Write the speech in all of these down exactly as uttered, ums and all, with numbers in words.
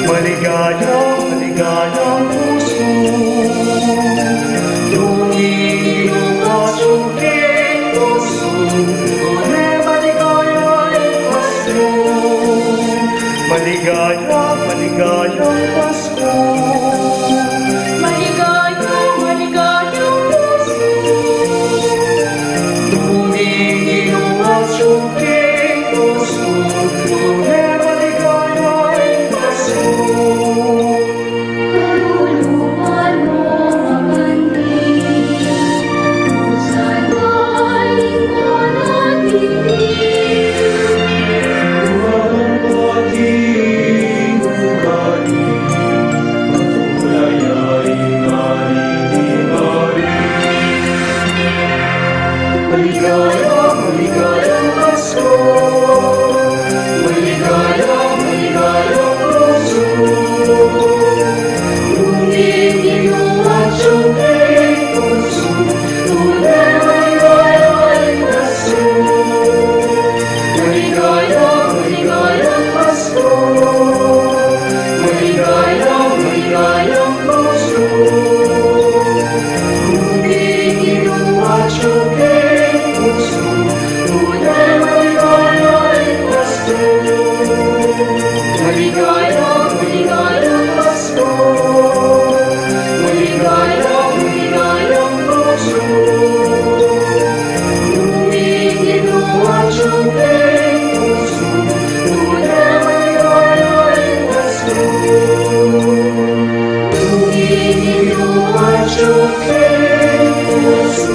Maligaya, maligayang pusu. Tumingin at suking pusu. Tune maligaya ing Pasko. Maligaya, maligayang Pasko. Maligaya, maligayang pusu. Tumingin at suking pusu. Tune maligaya ing Pasko. Maligaya, maligayang Pasko. Maligaya, maligayang pusu. Tumingin at suking pusu. Tune maligaya ing Pasko. Maligaya, maligayang Pasko. Maligaya, maligayang pusu. Tumingin at suking pusu. Tune maligaya ing Pasko. Maligaya, maligayang Pasko. Maligaya, maligayang pusu. Tumingin at suking pusu. Tune maligaya ing Pasko. Tumingin at suking pusu.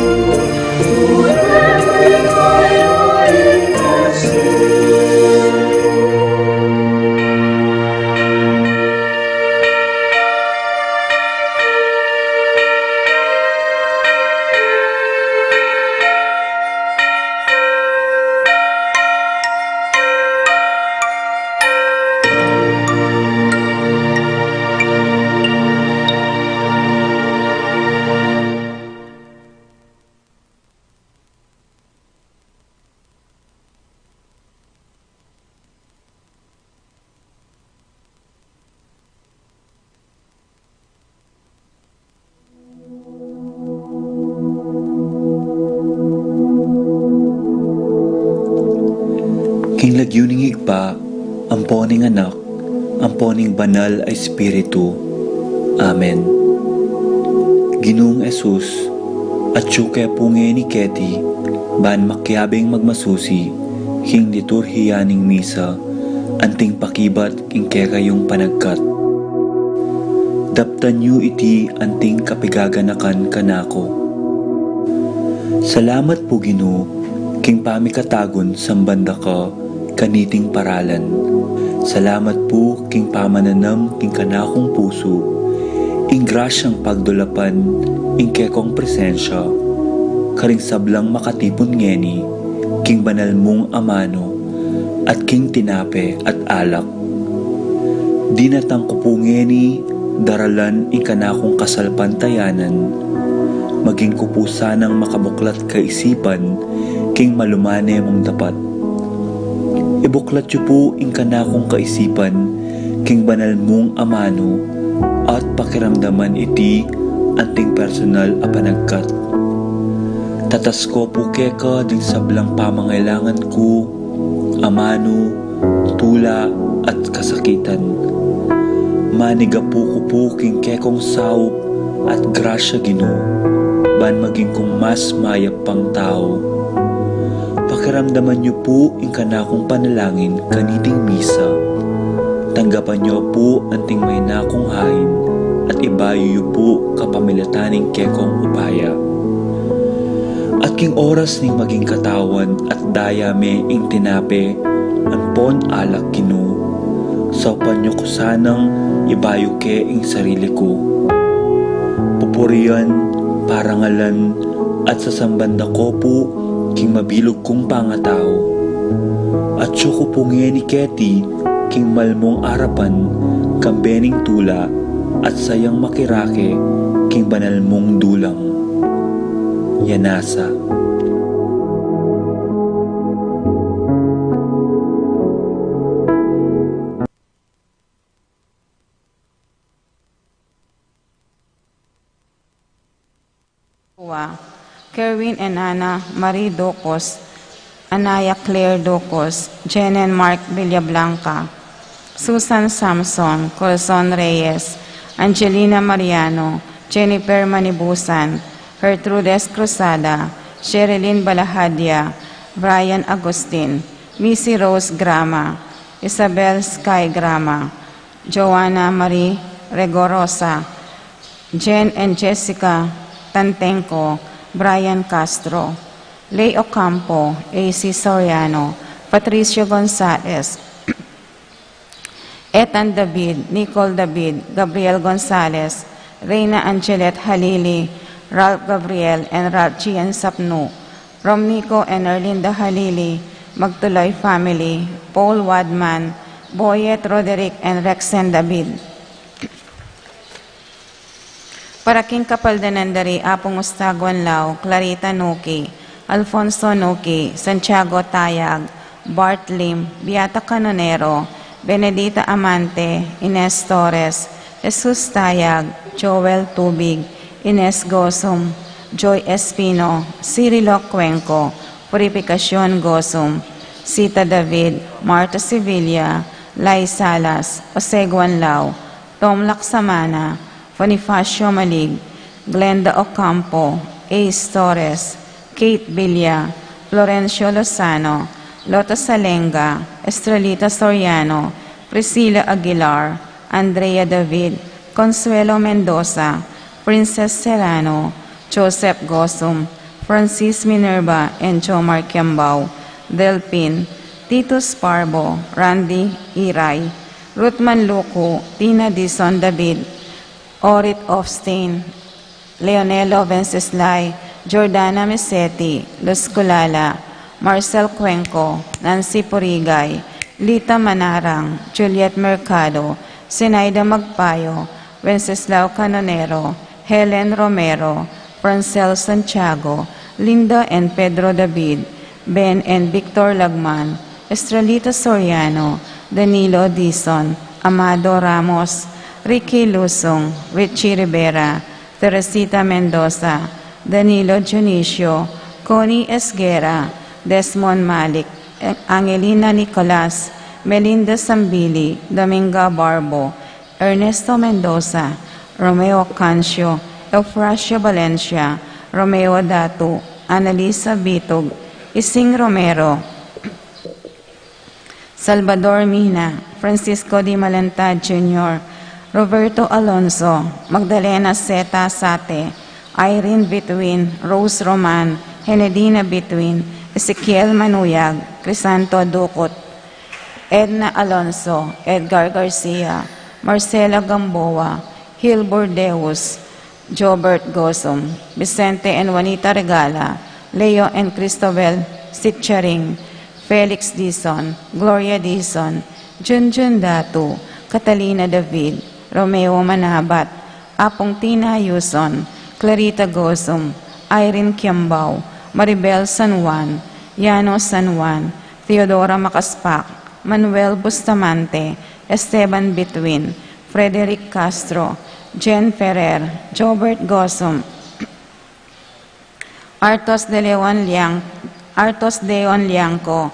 King lagyu ning Ibpa, ampo ning Anak, ampo ning Banal a Espiritu. Amen. Ginung Jesus, atyu ke pu ngeni keti, ban makiabing magmasusi king liturhiya ning misa, anting pakibat king kekayung panagkat. Daptan yu iti anting kapigaganakan kanaku. Salamat pu, Ginu, king pamikatagun samban da ka kaniting paralan. Salamat pu king pamananam king kanakung pusu ing grasyang pagdulapan ing kekong presensya karing sablang makatipun ngeni king banal mung amanu at king tinape at alak. Dinatang ku pu ngeni daralan ing kanakung kasalpantayanan, maging ku pu sanang makabuklat kaisipan king malumane mung dapat. Ibuklat yu pu ing kanakung kaisipan king banal mung amanu at pakiramdaman iti anting personal a panagkat. Tatasko pu keka ding sablang pamangailangan ku, amanu, tula, at kasakitan. Manigapu ku pu king kekong saup at grasya, Ginu, ban maging kung mas mayap pang tau. Pakiramdaman yu pu ing kanakung panalangin kaniting misa. Tanggapan yu pu anting maina kung hain at ibayu yu pu kapamilatan ning kekong upaya. At king oras ning maging katawan at daya me ing tinape ampon alak, Ginu, saupan yu ku sanang ibayu ke ing sarili ku. Pupurian, parangalan, At sasamban da ko pu king mabilug kung pangatau. Atyu ku pu ngeni keti king malmung arapan, kambe ning tula, at sayang makirake king banal mung dulang. Yanasa. Kerwin and Ana Marie Ducos, Anaya Claire Ducos, Jen and Mark Villablanca, Susan Samson, Corazon Reyes, Angelina Mariano, Jennifer Manibusan, Gertrudes Cruzada, Sherilyn Balahadia, Brian Agustin, Missy Rose Grama, Isabel Sky Grama, Joanna Marie Regorosa, Jen and Jessica Tantenco, Brian Castro, Lay Ocampo, A C Soriano, Patricio Gonzalez, Ethan David, Nicole David, Gabriel Gonzalez, Reina Angelet Halili, Ralph Gabriel, and Ralph Gian Sapnu, Romnico and Erlinda Halili, Magtuloy family, Paul Wadman, Boyet Roderick, and Rexen David. Para king kapaldanan da ri Apung Ustaguan Lau, Clarita Nuki, Alfonso Nuki, Santiago Tayag, Bart Lim, Beata Canonero, Benedita Amante, Ines Torres, Jesus Tayag, Joel Tubig, Ines Gosum, Joy Espino, Cirilo Cuenco, Purificacion Gosum, Sita David, Marta Sevilla, Lai Salas, Oseguan Lau, Tom Laksamana, Bonifacio Malig, Glenda Ocampo, Ace Torres, Kate Villa, Florencio Lozano, Lota Salenga, Estrelita Soriano, Priscilla Aguilar, Andrea David, Consuelo Mendoza, Princess Serrano, Joseph Gosum, Francis Minerva and Jomar Kiambao, Delpin, Titus Parbo, Randy Iray, Ruth Manluku, Tina Dizon David, Orit Ofstain, Leonelo Venceslay, Jordana Meseti, Luz Culala, Marcel Cuenco, Nancy Purigay, Lita Manarang, Juliet Mercado, Zenaida Magpayo, Wenceslao Canonero, Helen Romero, Francel Santiago, Linda and Pedro David, Ben and Victor Lagman, Estrelita Soriano, Danilo Dizon, Amado Ramos, Ricky Lusung, Richie Rivera, Teresita Mendoza, Danilo Dionisio, Connie Esguerra, Desmond Malik, Angelina Nicolas, Melinda Sambili, Dominga Barbo, Ernesto Mendoza, Romeo Cancio, Eufrasia Valencia, Romeo Datu, Annalisa Bitug, Ising Romero, Salvador Mina, Francisco Di Malantad Junior, Roberto Alonso, Magdalena Zeta Sate, Irene Bituin, Rose Roman, Henedina Bituin, Ezekiel Manuyag, Crisanto Ducut, Edna Alonso, Edgar Garcia, Marcela Gamboa, Hilbur Deus, Jobert Gosum, Vicente and Juanita Regala, Leo and Cristobal Sitcharing, Felix Dizon, Gloria Dizon, Junjun Datu, Catalina David, Romeo Manabat, Apung Tina Yuson, Clarita Gosum, Irene Kiambao, Maribel San Juan, Yano San Juan, Theodora Macaspac, Manuel Bustamante, Esteban Bituin, Frederick Castro, Jen Ferrer, Jobert Gosum, Artos de Leon Liang, Artos Leon Liangco,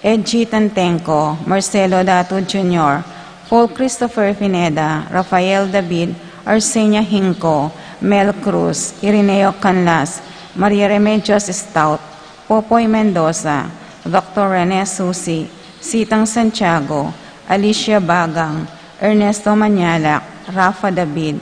Edgy Tantenco, Marcelo Datu Junior, Paul Christopher Pineda, Rafael David, Arsenia Hinco, Mel Cruz, Irineo Canlas, Maria Remedios Stout, Popoy Mendoza, Doctor Rene Susi, Sitang Santiago, Alicia Bagang, Ernesto Mañalac, Rafa David,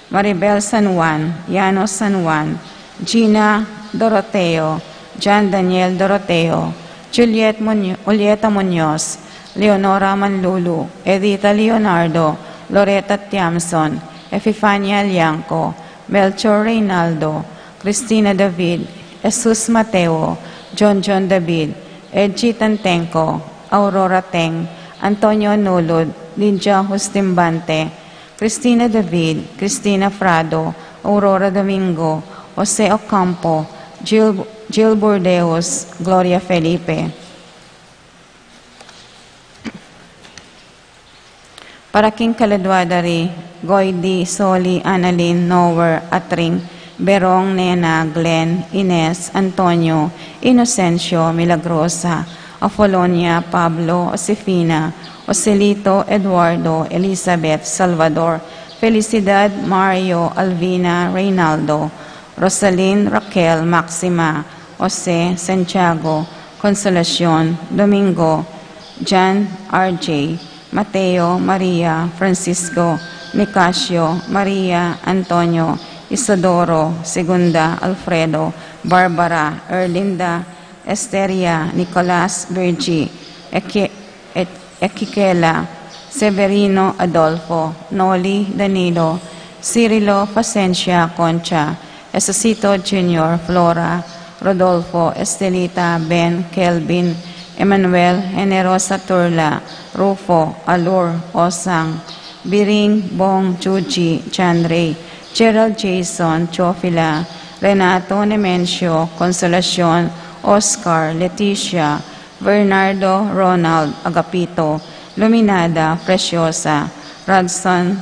Maribel San Juan, Yano San Juan, Gina Doroteo, John Daniel Doroteo, Juliet Muño-, Julieta Muñoz, Leonora Manlulu, Edita Leonardo, Loreta Tiamson, Epifania Liangco, Melchor Reynaldo, Cristina David, Jesus Mateo, John John David, Edgy Tantenco, Aurora Teng, Antonio Nulud, Lydia Hustimbante, Cristina David, Cristina Frado, Aurora Domingo, Jose Ocampo, Jill, Jill Burdeos, Gloria Felipe. Para king kaladwa da ri, Goy D, Soli, Annalyn, Nower, Atring, Berong, Nena, Glenn, Ines, Antonio, Inocencio, Milagrosa, Apolonia, Pablo, Josefina, Joselito, Eduardo, Elizabeth, Salvador, Felicidad, Mario, Alvina, Reynaldo, Rosalyn, Raquel, Maxima, Jose, Santiago, Consolacion, Domingo, Jan, R J, Mateo, Maria, Francisco, Nicasio, Maria, Antonio, Isidoro, Segunda, Alfredo, Barbara, Erlinda, Esteria, Nicolas, Virgie, Eke-, E-, Ekikela, Severino, Adolfo, Noli, Danilo, Cirilo, Pasencia, Concha, Esosito Junior, Flora, Rodolfo, Estelita, Ben, Kelvin, Emmanuel, Generosa, Turla, Rufo, Alur, Osang, Biring, Bong, Juji, Janrey, Gerald, Jason, Teofila, Renato, Nemencio, Consolacion, Oscar, Leticia, Bernardo, Ronald, Agapito, Luminada, Preciosa, Radson,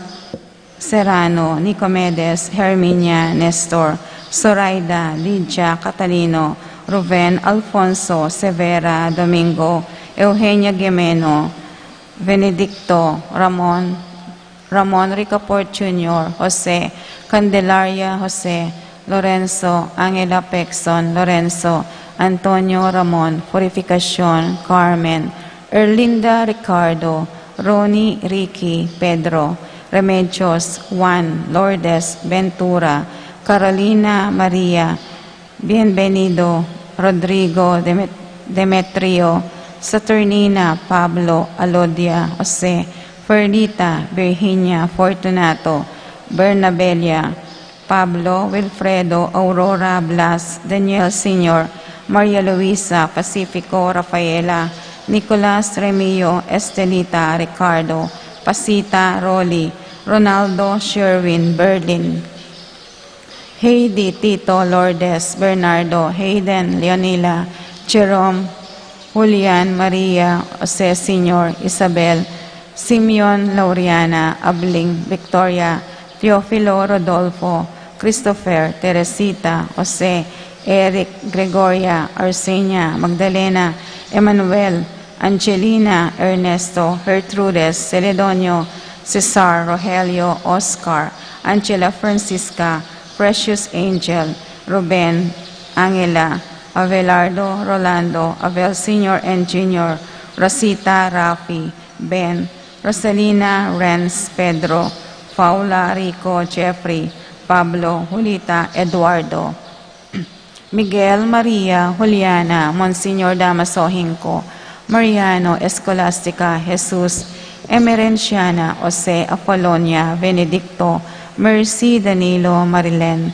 Serrano, Nicomedes, Herminia, Nestor, Zoraida, Lydia, Catalino, Ruben, Alfonso, Severa, Domingo, Eugenia, Gemeno, Benedicto, Ramon, Ramon Ricaport Junior, Jose, Candelaria, Jose, Lorenzo, Angela, Pexon, Lorenzo, Antonio, Ramon, Purificacion, Carmen, Erlinda, Ricardo, Ronnie, Ricky, Pedro, Remedios, Juan, Lourdes, Ventura, Carolina, Maria, Bienvenido, Rodrigo, Deme-, Demetrio, Saturnina, Pablo, Alodia, Jose, Fernita, Virginia, Fortunato, Bernabella, Pablo, Wilfredo, Aurora, Blas, Daniel Senior, Maria Luisa, Pacifico, Rafaela, Nicolas, Remio, Estelita, Ricardo, Pasita, Rolly, Ronaldo, Sherwin, Berlin, Heidi, Tito, Lourdes, Bernardo, Hayden, Leonila, Jerome, Julian, Maria, Jose Senior, Isabel, Simeon, Lauriana, Abling, Victoria, Teofilo, Rodolfo, Christopher, Teresita, Jose, Eric, Gregoria, Arsenia, Magdalena, Emmanuel, Angelina, Ernesto, Gertrudes, Celedonio, Cesar, Rogelio, Oscar, Angela, Francisca, Precious, Angel, Ruben, Angela, Abelardo, Rolando, Abel Senior and Junior, Rosita, Rafi, Ben, Rosalina, Renz, Pedro, Paula, Rico, Jeffrey, Pablo, Julita, Eduardo, Miguel, Maria, Juliana, Monsignor Damaso Hinco, Mariano, Escolastica, Jesus, Emerenciana, Jose, Apolonia, Benedicto, Mercy, Danilo, Marilen,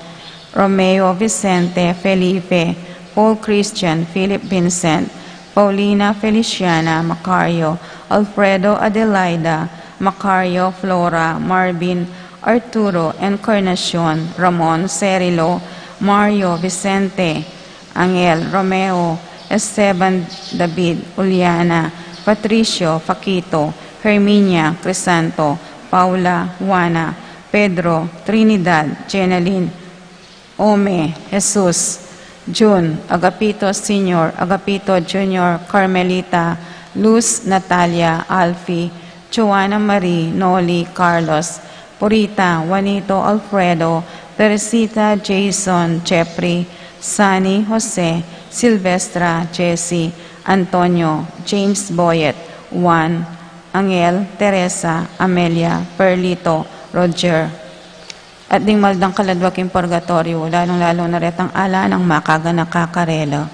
Romeo, Vicente, Felipe, Paul, Christian, Philip, Vincent, Paulina, Feliciana, Macario, Alfredo, Adelaida, Macario, Flora, Marvin, Arturo, Encarnacion, Ramon, Cerilo, Mario, Vicente, Angel, Romeo, Esteban, David, Juliana, Patricio, Paquito, Herminia, Crisanto, Paula, Juana, Pedro, Trinidad, Jenaline, Ome, Jesus, Jun, Agapito Senior, Agapito Junior, Carmelita, Luz, Natalia, Alfie, Joanna Marie, Noli, Carlos, Purita, Juanito, Alfredo, Teresita, Jason, Jeffrey, Sunny, Jose, Silvestra, Jesse, Antonio, James, Boyet, Juan, Angel, Teresa, Amelia, Perlito, Roger. At ding maldang kaladwa king purgatoryo, lalung-lalu na retang ala nang makaganaka karela.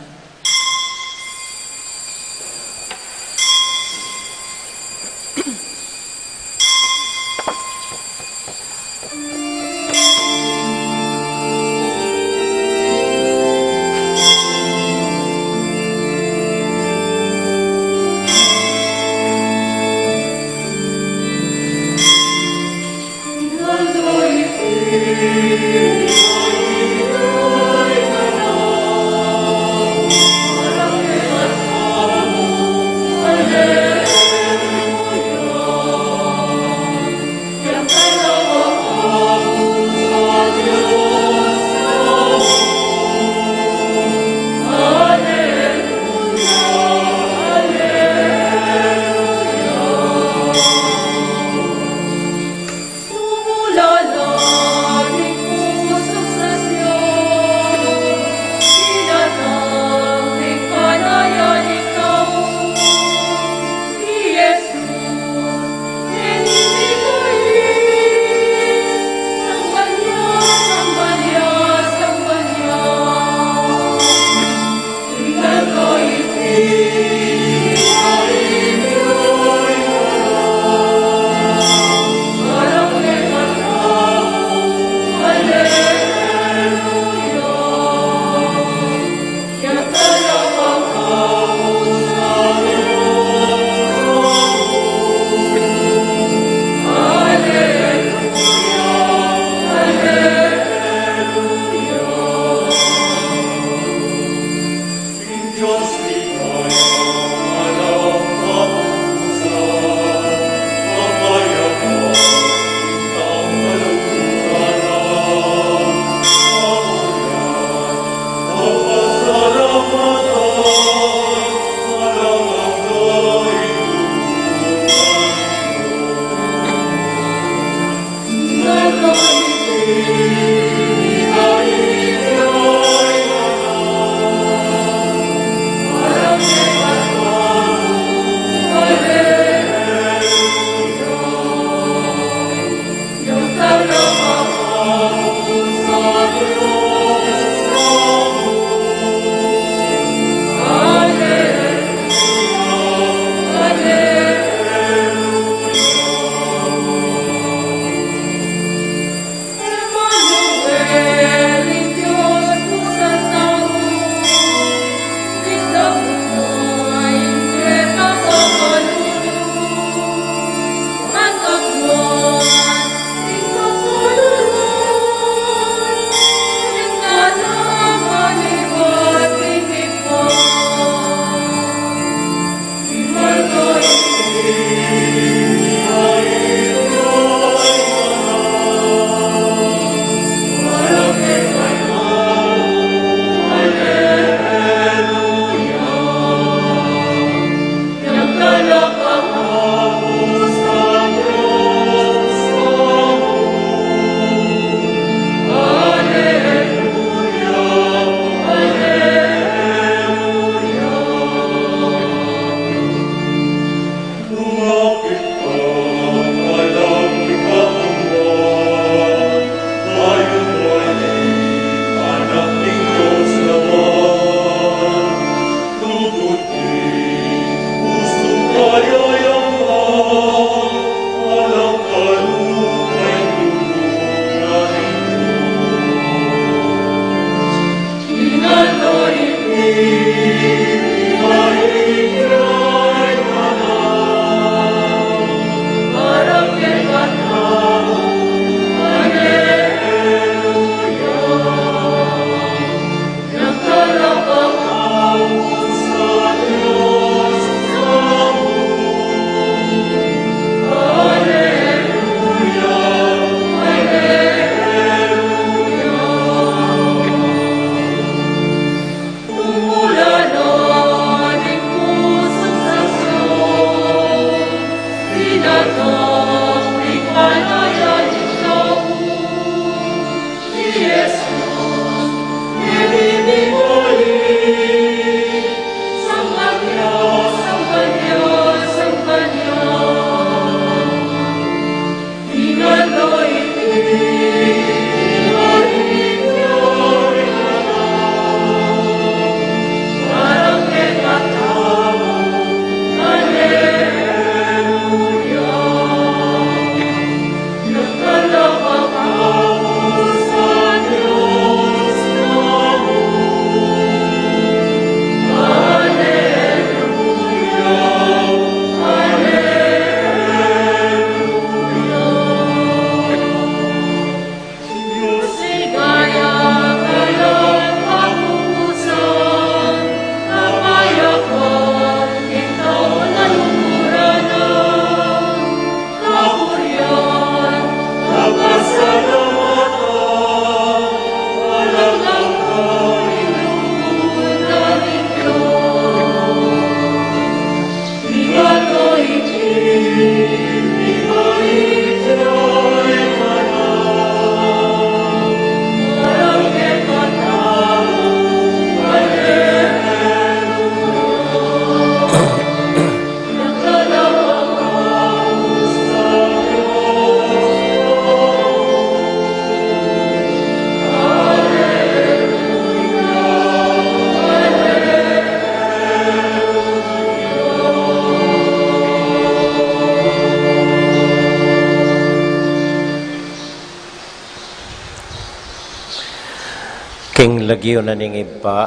King lagyu na ning Ibpa,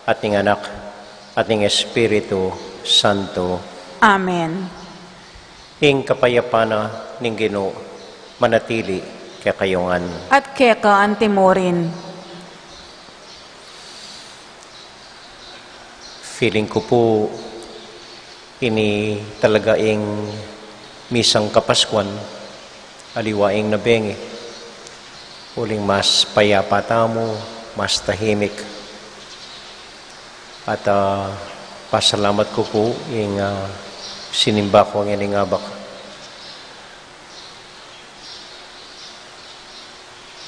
at ning Anak, at ning Espiritu Santo. Amen. Ing kapayapan na ning Ginu manatili kekayu ngan. At keka antimurin. Feeling ko po, ini talaga ing misang Kapaskuan, aliwa ing nabengi. Uling mas payapa tamu, mas tahimik. At, ah, pasalamat ku pu ing, ah, sinimba ku ngening abak.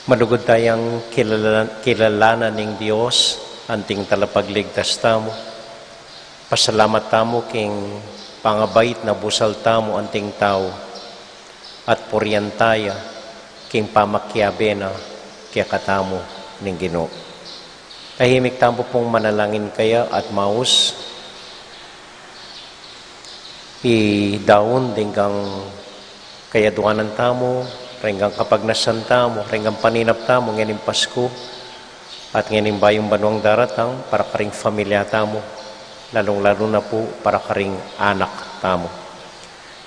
Malugud tayang kilala-, kilalanan ning Dios, anting talapagligtas tamu. Pasalamat tamu king pangabait na busal tamu anting tau, at purian taya king pamakiabe na kekatamu ning Ginu. Tahimik tamu pung manalangin kaya at maus. Idaun ding kang kayaduanan tamu, renggang kapagnasan tamu, renggang paninap tamu ngening Pasku, at ngening bayung banuang daratang para karing familia tamu, lalung-lalu na pu para karing anak tamu.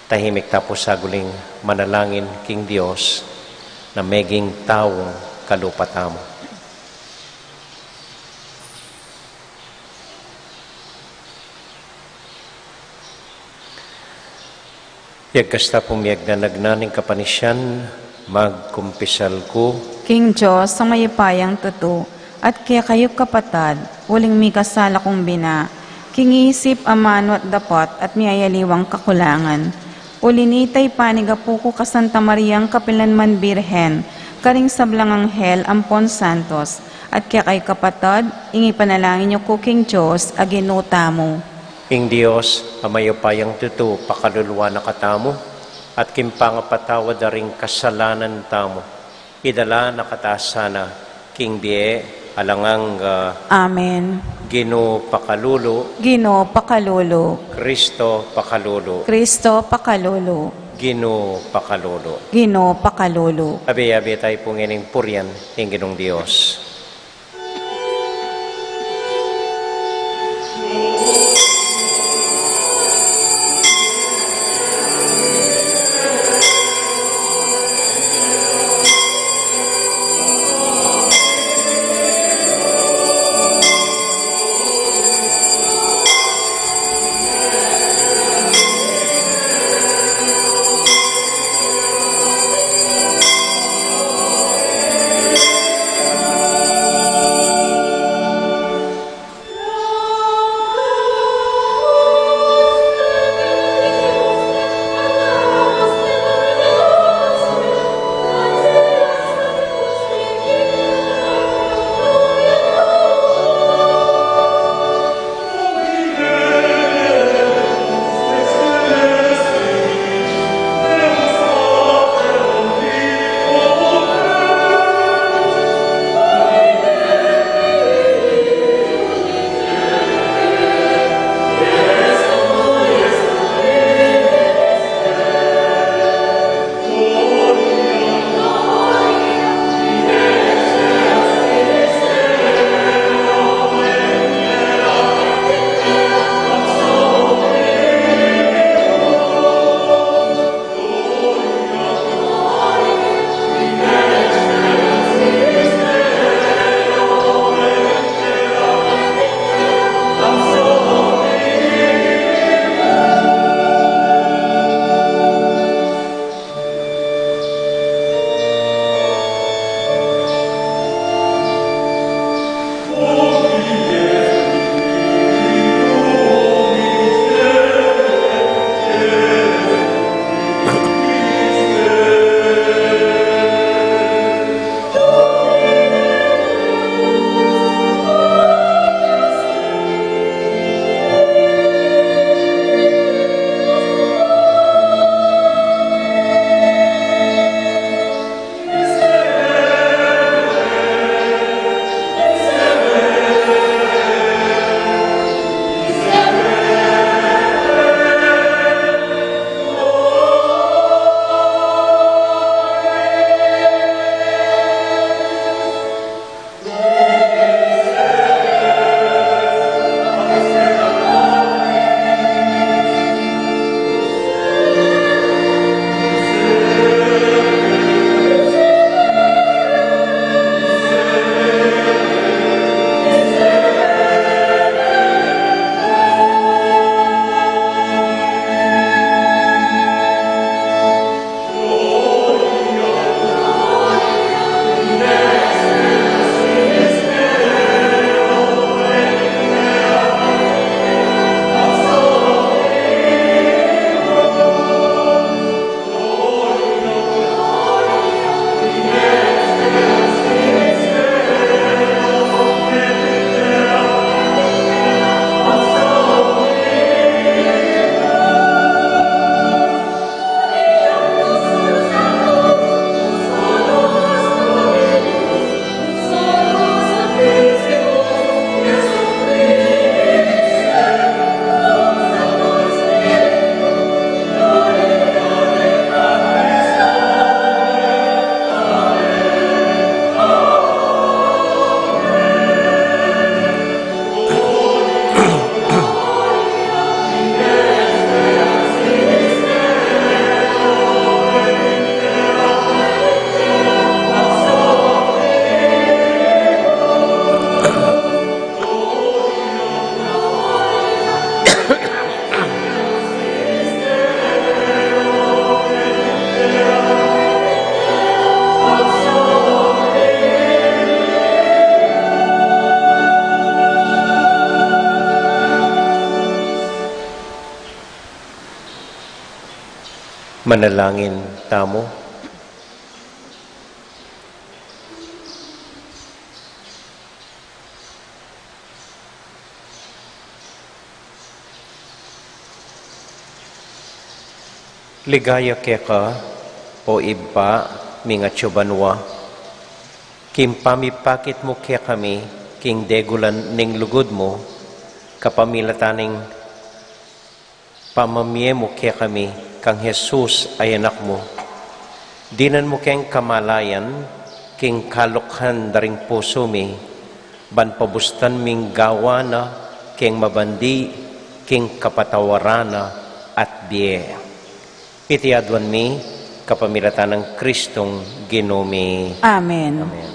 Tahimik ta pu saguling manalangin king Dios na meging taung kalupa tamu. Yagkas ta pu miyagnanagnan ning kapanisian, magkumpisal ku king Dios a mayupayang tutu, at kekayu kapatad, uling mikasala kung bina, king isip, amanu at dapat, at miyayaliwang kakulangan. Uli na nita, ipanigapu ku ka Santa Mariang kapilanman Birhen, karing sablang anghel ampon santos, at kekayu kapatad, ing ipanalangin yu ku king Dios a Ginu tamu. Ing Dios a mayupayang tutu pakalulu na katamu, at king pangapatawad da ring kasalanan tamu, idala na kata sana king bie alang angga. Amen. Ginu pakalulu. Ginu pakalulu. Kristo pakalulu. Kristo pakalulu. Ginu pakalulu. Ginu pakalulu. Abe-abe tayu pu ngening purian ing Ginung Dios. Manalangin tamu. Ligaya keka, O Ibpa, ming atsu banua, king pamipakit mu kekami king degulan ning lugud mu, kapamilatan ning pamamie mu kekami kang Jesus a Anak mu. Dinan mu keng kamalayan king kalukhan da ring pusu mi, ban pabustan ming gawa na keng mabandi king kapatawaran na at bie. Iti aduan mi kapamilatan nang Kristong Ginu mi. Amen. Amen.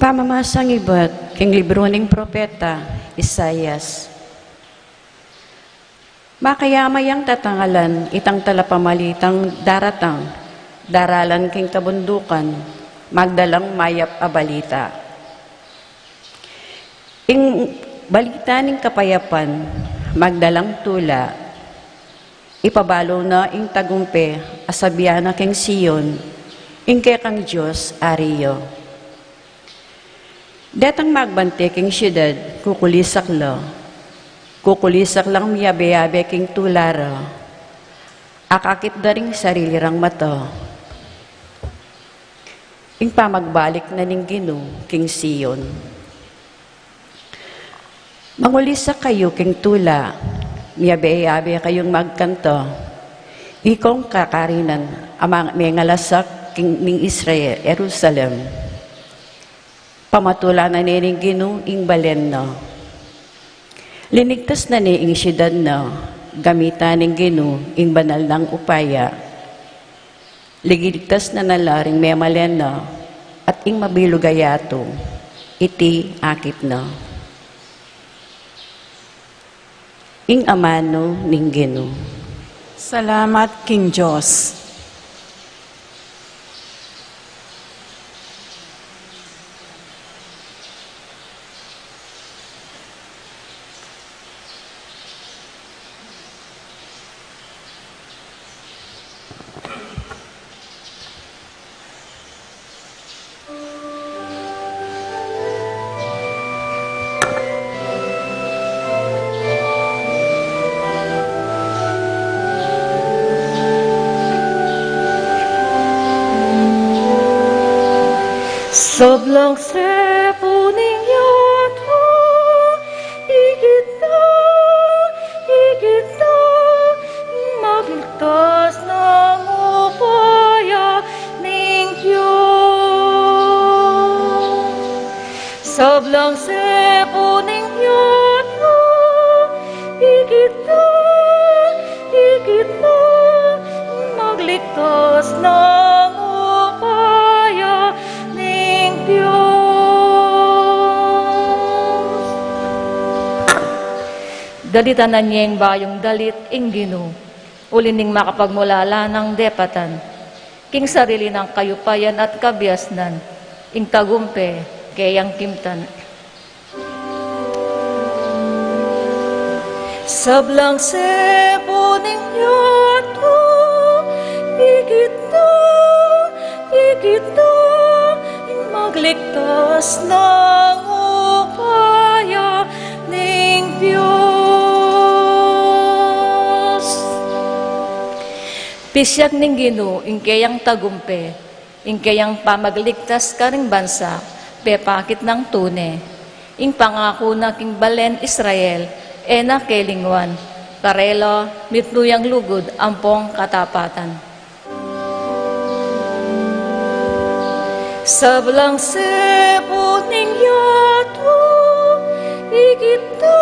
Pamamasang ibat king libru ning propeta Isaias. Makayama yang tatangalan itang talapamalitang daratang, daralan king kabundukan, magdalang mayap a balita. Ing balita ning kapayapan, magdalang tula, ipabalu na ing tagumpe a sabian na king Sion, ing kekang Dios Ari ya. Detang magbanti king siudad, kukulisak la. Kukulisak lang miyabe-yabe king tula ra. Akakit da ring sarili rang mata ing pamagbalik na ning Ginu king Sion. Mangulisak kayu king tula, miyabe-yabe kayung magkanta. Ikong kakarinan a mang-, mengalasak king, ning Israel, Jerusalem. Pamatula na ne ning Ginu ing balen na. Linigtas na ne ing siudad na, gamitan ning Ginu ing banal nang upaya. Liligtas na na la ring memalen na, at ing mabilug a yatu, iti akit na. Ing amanu ning Ginu. Salamat king Dios. Sablang sepu ning yatu, ikit na, ikit na, magligtas nang upaya ning Dios. Sablang sepu ning yatu, ikit na, ikit na, magligtas nang upaya ning Dios. Dalitanan yeng bayung dalit ing Ginu, uli ning makapagmulala nang depatan, king sarili nang kayupayan at kabiasnan, ing tagumpe keyang kimtan. Sablang sepu ning yatu, ikit na, ikit na, ing magligtas nang upaya ning Dios. Pisiag ning Ginu ing keyang tagumpe, ing keyang pamagligtas karing bansa, pepakit nang tune. Ing pangaku na king balen Israel, e na kelingwan, karela mitmu yang lugud ampong katapatan. Sablang sepu ning yatu, ikit na,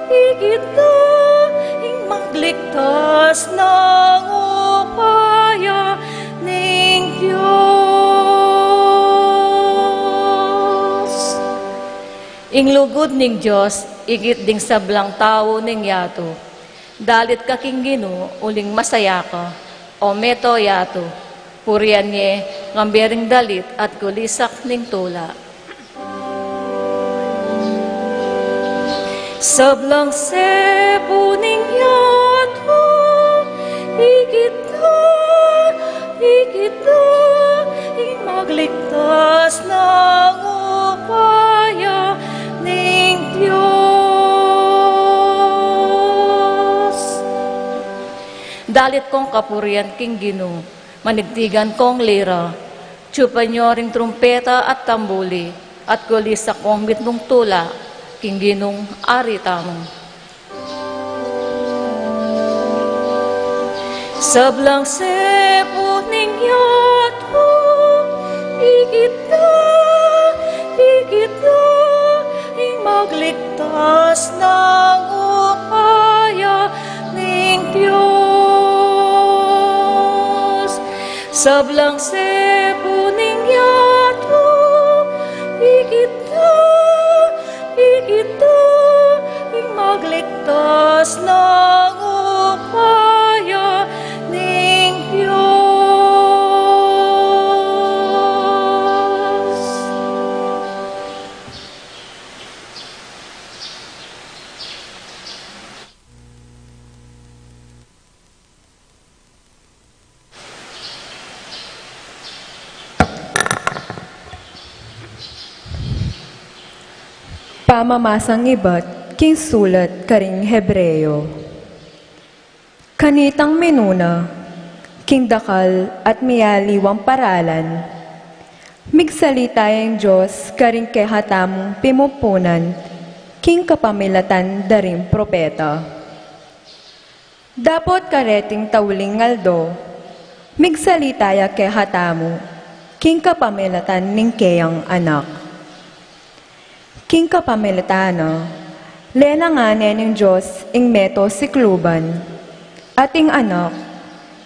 ikit na, ing magligtas nang upaya ning Dios. Ing lugud ning Dios ikit ding sablang tau ning yatu. Dalit ka king Ginu uling masaya ka, o meto yatu. Purian ye, ngambe ring dalit at kulisak ning tula. Sablang sepu ning yatu, ikit da, ikit da, ing magligtas nang upaya ning Dios. Dalit kong kapurian king Ginu, manigtigan kong lira, tsupan yo ring trumpeta at tambuli, at kulisak kong mitmung tula, king Ginung Ari tamu. Sablang sepu ning yatu, ikit da, ikit da, ing magligtas nang upaya ning Dios. Sablang sepu ning yatu, ikit da, ikit da, ing magligtas nang upaya ning Dios. Pamamasang ibat king sulat karing Hebreo. Kanitang minuna, king dakal at mialiwang paralan, migsalita ya ing Dios karing kekatamung pimupunan king kapamilatan da ring propeta. Dapot kareting tauling aldo, migsalita ya kekatamu king kapamilatan ning keyang Anak. King kapamilatan na, lelangan ne ning Dios ing meto sikluban, at ing Anak,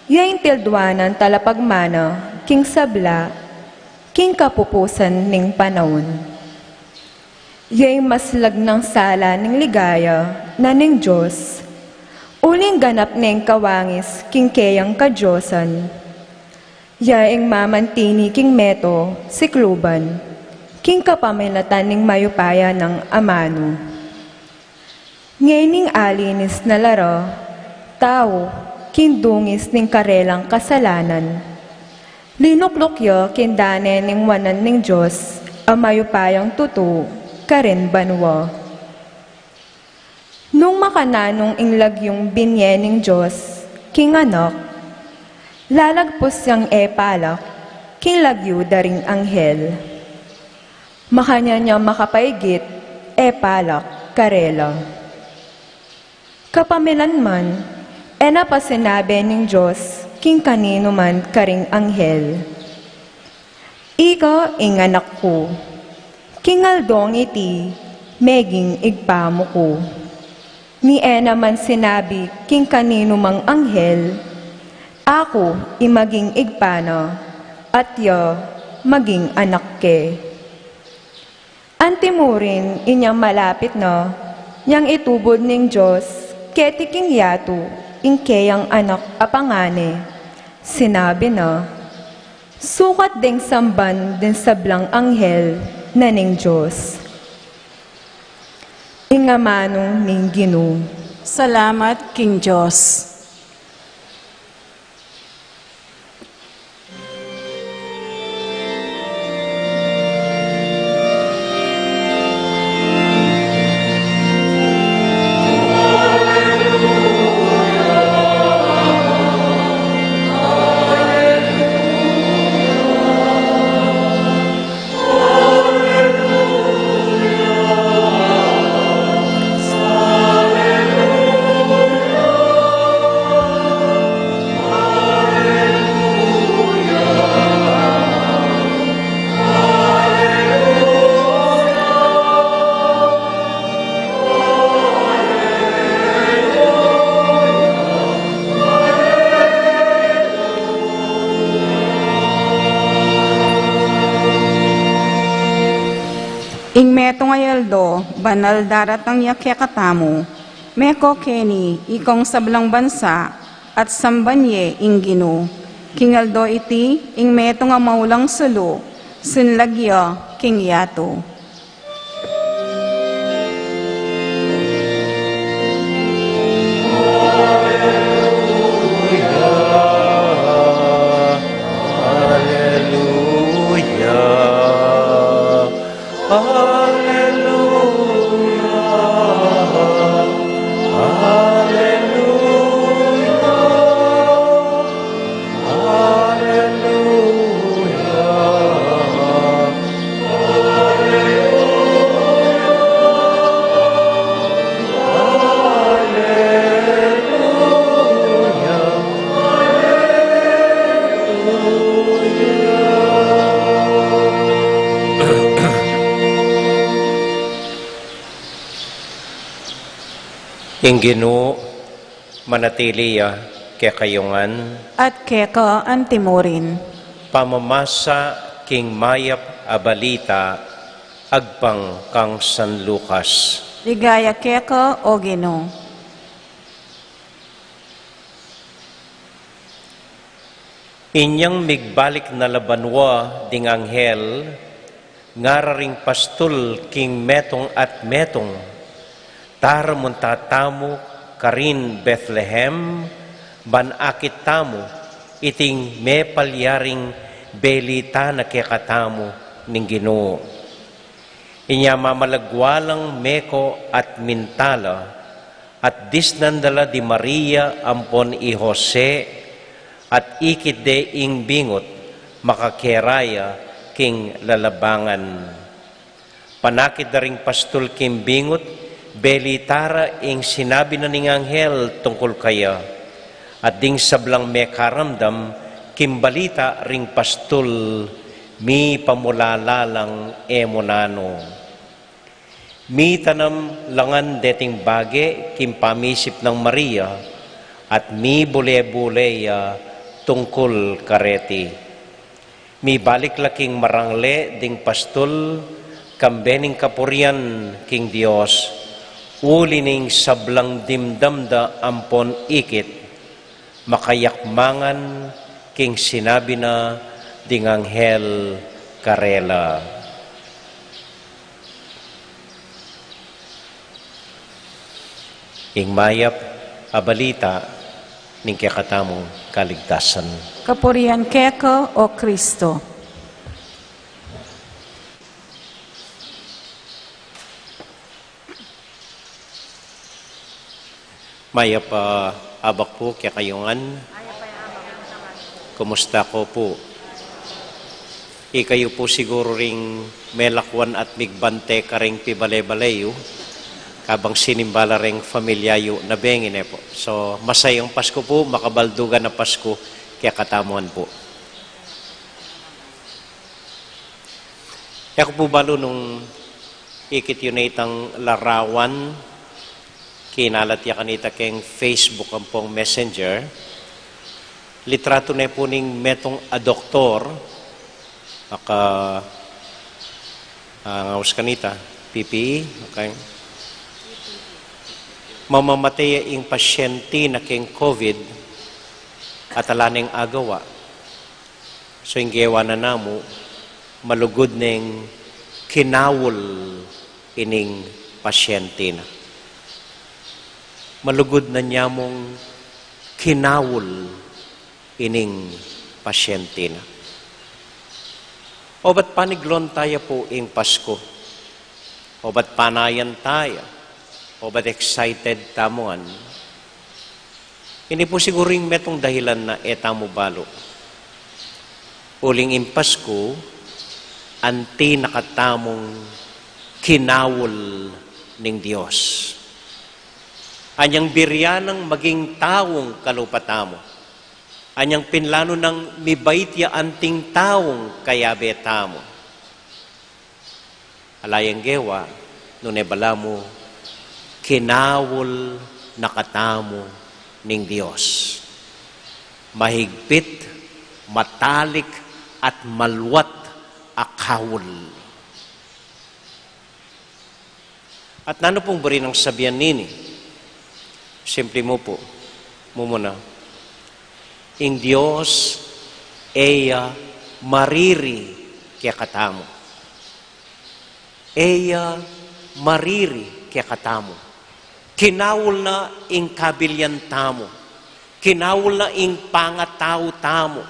ya ing tilduanan talapagmana king sabla, king kapupusan ning panaun. Ya ing maslag nang sala ning ligaya na ning Dios, uling ganap neng kawangis king keyang kadiosan. Ya ing mamantini king meto sikluban, king kapamilatan ning mayupaya nang amanu. Ngening alinis na la ra, tau, king dungis ning karelang kasalanan, linukluk ya king dane ning wanan ning Dios a mayupayang tutu karin banua. Nung makananung ing lagyung binie ning Dios king Anak, lalagpus yang e palak king lagyu da ring anghel. Makanyan yang makapaigit e palak karela. Kapamilan man, e na pa sinabi ning Dios king kaninu man karing anghel, "Ika ing Anak ku, king aldong iti meging Ibpa mu ku." Ni e na man sinabi king kaninu mang anghel, "Aku i maging Ibpa na, at ya maging anak ke." Antimurin inyang malapit na yang itubud ning Dios keti king yatu ing keyang Anak a pangane, sinabi na, "Sukat deng samban ding sablang anghel na ning Dios." Ing amanu ning Ginu. Salamat king Dios. Ing metung a aldo, banal daratang ya kekatamu, meko keni ikong sablang bansa, at samban ye ing Ginu. King aldo iti, ing metung a maulang sulu, sinlag ya king yatu. Alleluia, alleluia, alleluia, alleluia. Ing Ginu manatili ya kekayu ngan. At keka antimurin. Pamamasa king mayap a balita agpang kang San Lucas. Ligaya keka, O Ginu. Inyang migbalik na la banua ding anghel, ngara ring pastul king metung at metung, "Tara munta tamu karin Bethlehem, ban akit tamu iting mepalyaring belita na kekatamu ning Ginu." Inya mamalagwa lang meko at minta la, at disnan da la di Maria ampon i Jose, at ikit de ing bingut, makakera ya king lalabangan. Panakit da ring pastul king bingut, belita ra ing sinabi na ning anghel tungkul kaya, at ding sablang mekaramdam king balita ring pastul, mipamulala lang e mu nanu. Mitanam la ngan deting bage king pamisip nang Maria, at mibule-bule ya tungkul kareti. Mibalik la king marangle ding pastul, kambe ning kapurian king Dios, uli ning sablang dimdam da ampon ikit, makayakmangan king sinabi na ding anghel karela. Ing mayap a balita ning kekatamung kaligtasan. Kapurian keka, O Kristo. Mayap a abak pu kekayu ngan. Kumusta ko pu? Ikayu pu siguru ring melakwan at migbante karing pibale-bale yu, kabang sinimba la reng familia yu na bengi ne pu. So, masayang Pasku pu, makabaldugan a Pasku kekatamu ngan pu. E ku pu balu nung ikit yu ne itang larawan, kinalat ya kanita keng Facebook ampong Messenger. Litratu ne pu ning metung a doktor, aka, ah, ngaus kanita, P P E, okay. Mamamatei ya ing pasyente na keng COVID at ala neng agawa. So, ing gewa na namu, malugud neng kinaul ining pasyente na. Malugud na nyamung kinaul ining pasyente na. Obat paniglon taya pu ing Pasku. Obat panayan taya. Obat excited tamu ngan. Ini pu siguru ing metung dahilan na e tamu balu. Uling ing Pasku, anti na katamung kinaul ning Dios. Anyang birya nang maging taung kalupa tamu. Anyang pinlanu nang mibait ya anting taung kayabe tamu. Ala yang gewa, nune balamu, kinaul na katamu ning Dios. Mahigpit, matalik, at maluat a kaul. At nanu pung buri nang sabian nini? Simple mu pu, mumuna, ing Dios e ya mariri kekatamu. E ya mariri kekatamu. Kinaul na ing kabilian tamu. Kinaul na ing pangatau tamu.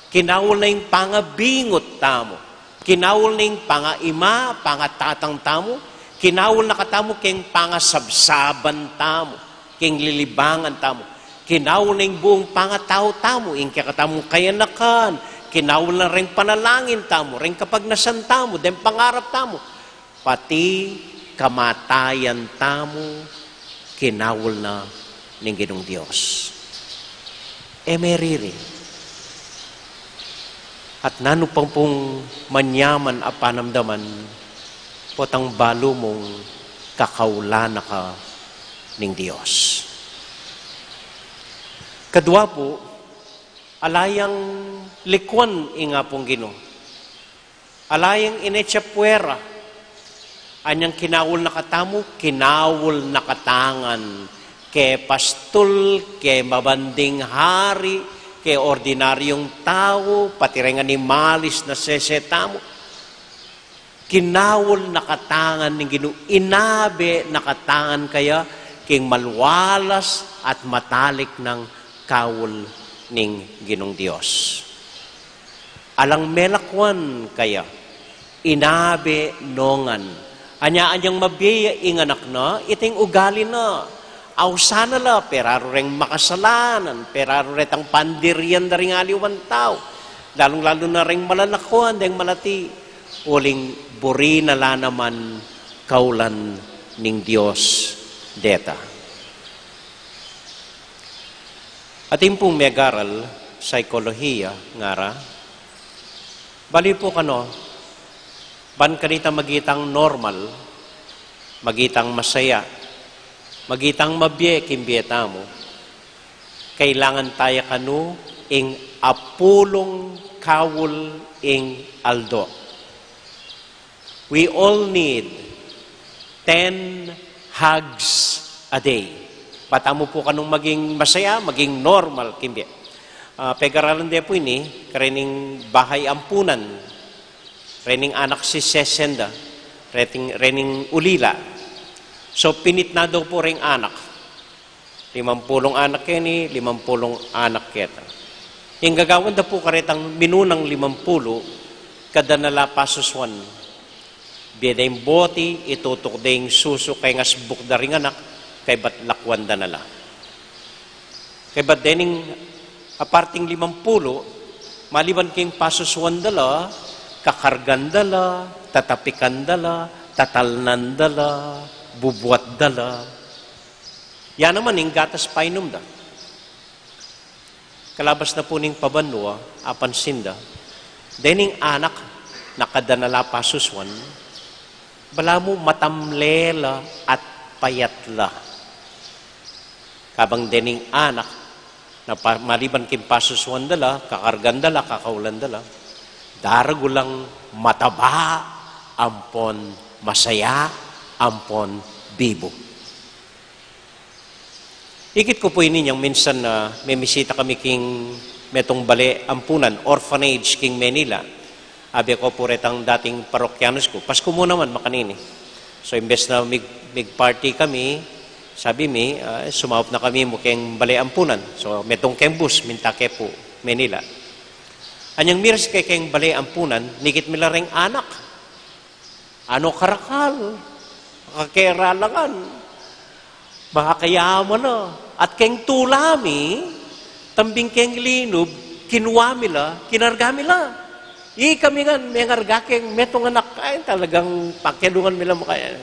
Kinaul na ing pangabingut tamu. Kinaul na ing pangaima, pangatatang tamu. Kinaul na katamu keng pangasabsaban tamu, keng lilibangan tamu. Kinaul na ing buung pangatau tamu, ing kekatamung kayanakan. Kinaul na reng panalangin tamu, reng kapagnasan tamu, deng pangarap tamu. Pati kamatayan tamu, kinaul na ning Ginung Dios. E mariri. At nanu pa pung manyaman a panamdaman, potang balu mung kakaulan na ka ning Dios. Kadua pu, ala yang likuan ing Apung Ginu. Ala yang inetsa puera. Anyang kinaul na katamu, kinaul na katangan. Ke pastul, ke mabanding hari, ke ordinaryung tau, pati reng animalis na sese tamu. Kinaul na katangan ning Ginu, inabe na katangan kaya king malualas at matalik nang kaul ning Ginung Dios. Alang melakuan kaya, inabe nongan. Anya anyang mabie ya ing anak na, iting ugali na. Ausan na la, peraru reng makasalanan, peraru retang pandirian da ring aliwan tau. Lalung-lalu na reng malalakuan, deng malati. Uling buri na la naman kaulan ning Dios deta. Atin pung megaral, psikolohiya, ngara, bali pu kanu, ban kanita magitang normal, magitang masaya, magitang mabie king bie tamu, kailangan taya kanu ing apulung kaul ing aldo. We all need ten hugs a day. Bang tamu pu kanung maging masaya, maging normal king bie. Ah, pegaralan de pu ini, karening Bahay Ampunan, rening anak sisesen da, reting, rening ulila. So, pinit na daw pu reng anak. Limampulung anak keni, limampulung anak keta. Ing gagawan da pu karetang minunang limampulu, kada na la pasusuan. Bie da ing boti, itutuk da ing susu keng asbuk da ring anak, kaybat lakuan da na la. Kaybat dening aparting limampulu, maliban king pasusuan da la, kakargan da la, tatapikan da la, tatalnan da la, bubuat da la. Ya naman ing gatas painum da. Kalabas na pu ning pabanua, apansin da, dening anak na kada na la pasusuan, balamu matamle la at payat la. Kabang dening anak na pa, maliban king pasusuan da la, kakargan da la, kakaulan da la, daragu lang mataba, ampon masaya, ampon bibu. Ikit ku pu ini nyang minsan na memisita kami king metung bale ampunan, orphanage king Manila. Abe ku pu retang dating parokyanus ku, "Pasku mu naman makanini." So, imbes na mig-, mig-party kami, sabi mi, ah, sumaup na kami mu keng bale ampunan. So, metung keng bus, minta ke pu Manila. Anyang miras ke keng bale ampunan, nikit mi la reng anak. Ano karakal, kakeralangan, makakayaman na. At keng tula mi, tambing keng linub, kinua mi la, kinarga mi la. Ikami ngan, mengarga keng metung anak, ay, talagang pakialungan mi la makaya.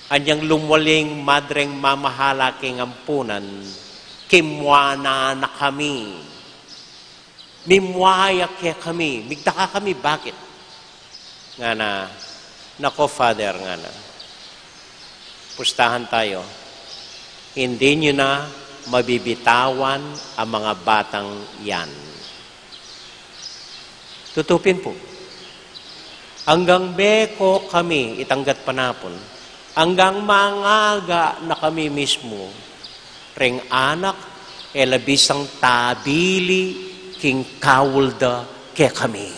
Anyang lumwali ing madreng mamahala keng ampunan, kimua na na kami. Mimua ya kekami, migdaka kami, bakit? Ngana, "Nako, Father," ngana, "pustahan tayo. Hindi niyo na mabibitawan ang mga batang yan." Tutu pin pu. Anggang meko kami itang gatpanapun, Anggang mangaga na kami mismu, reng anak e la bisang tabili king kaul da kekami.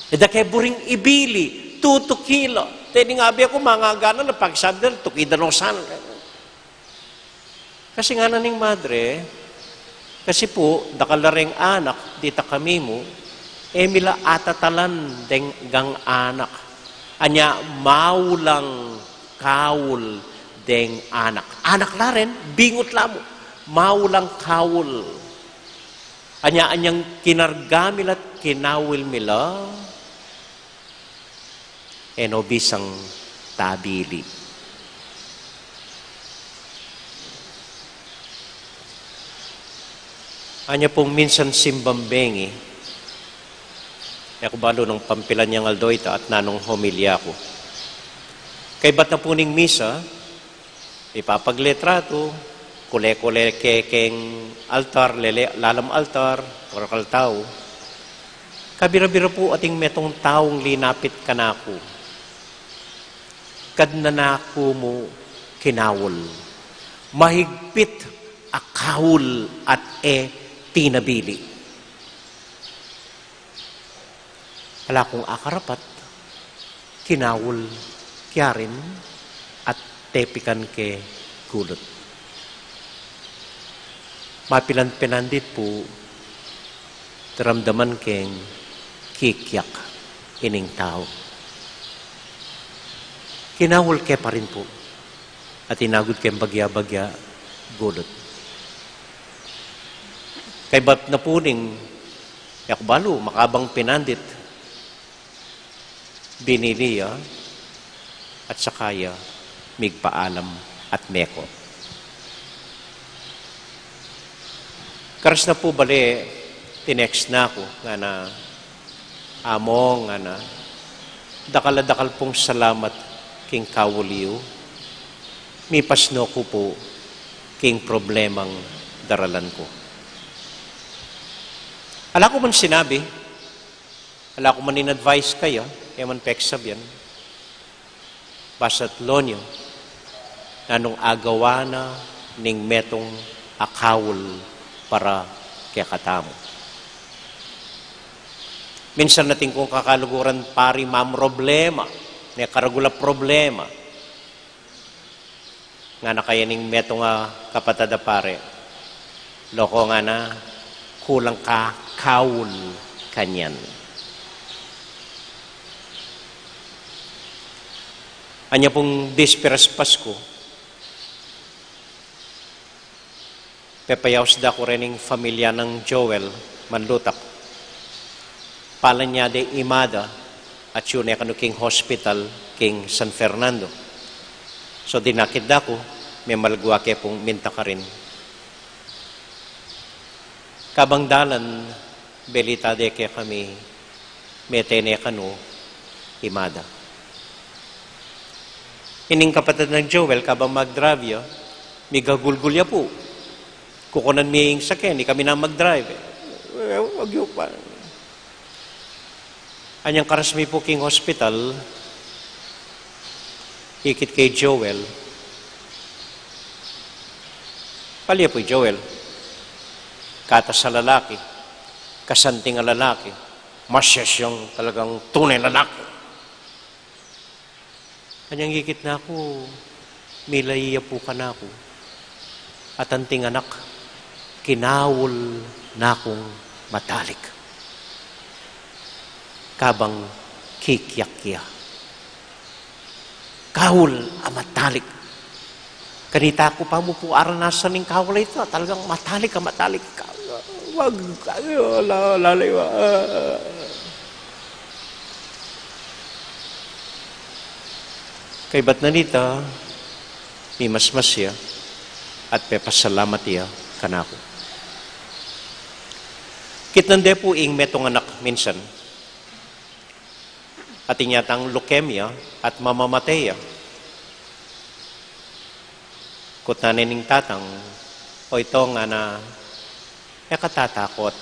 E da ke buring ibili, tutuki la. Te ning abe ku mangaga na, pakisabi da, tuki da no sana. Kasi ngana ning madre, kasi pu, dakal la reng anak, dita kami mu, e mi la atatalan deng gang anak. Anya maulang kaul deng anak. Anak la ren, bingut la mu. Maulang kaul. Anya anyang kinarga mi la't kinaul mi la, e no bisang tabili. Anya pung minsan simbang bengi, e ku balu nung pampilan yang aldo ita at nanung homilya ku. Kaybat na pu ning misa, ipapagletratu, kule-kule ke keng altar, lele, lalam altar, karakal tau. Kabira-bira pu ating metung taung linapit kanaku. Kadnan na ku mu kinaul. Mahigpit a kaul at e tinabili. Ala kung akarapat, kinaul ke rin at tepikan ke gulut. Mapilan penandit pu, daramdaman keng kikyak ining tau. Kinaul ke pa rin pu, at inagud keng bagya-bagya gulut. Kaybat na pu ning, e ku balu, makabang penandit, binili ya, at saka ya migpaalam at meko. Karas na pu bale, tinext na ku, ngana, "Amo," ngana, "dakal a dakal pung salamat king kaul yu, mipas no ku pu king problemang daralan ku." Ala ku man sinabi, ala ku man in-advise kaya, e man peksabian. Basta't lonya, nanung agawa na ning metung a kaul para kekatamu. Minsan atin kung kakaluguran pari mamroblema, ne karagul a problema. Ngana kaya ning metung a kapatad a pari, "Loko," ngana, "kulang ka kaul kanyan." Anya pung bisperas Pasku, pepayaus da ku rin ing familia nang Joel Manlutak. Palan ya de imada, atyu ne kanu king hospital king San Fernando. So dinakit da ku, memalagwa ke pung minta karin. Kabang dalan, belita de kekami, mete ne kanu imada. Ining kapatad nang Joel, kabang mag-drive ya, migagulgul ya pu. Kukunan mi ing sakyan, ikami na mag-drive. E, wag yu pa. Anyang karas mi pu king hospital, ikit ke Joel. Pali ya pu i Joel. Katas a lalaki, kasanting a lalaki, masyas yang talagang tunay lalaki. Anyang ikit na ku, milay ya pu kanaku. At anting anak, kinaul na kung matalik. Kabang kikyak ya. Kaul a matalik. Kanita ku pa mu pu aranasan ing kaul a ita, talagang matalik a matalik. Wag, la, la, la, la. Kaybat na nita, mimasmas ya, at pepasalamat ya kanaku. Kitnan de pu ing metung anak minsan, atin yatang leukemia at mamamate ya. Kutnan ne ning tatang, "O ito," ngana, "e ka tatakut.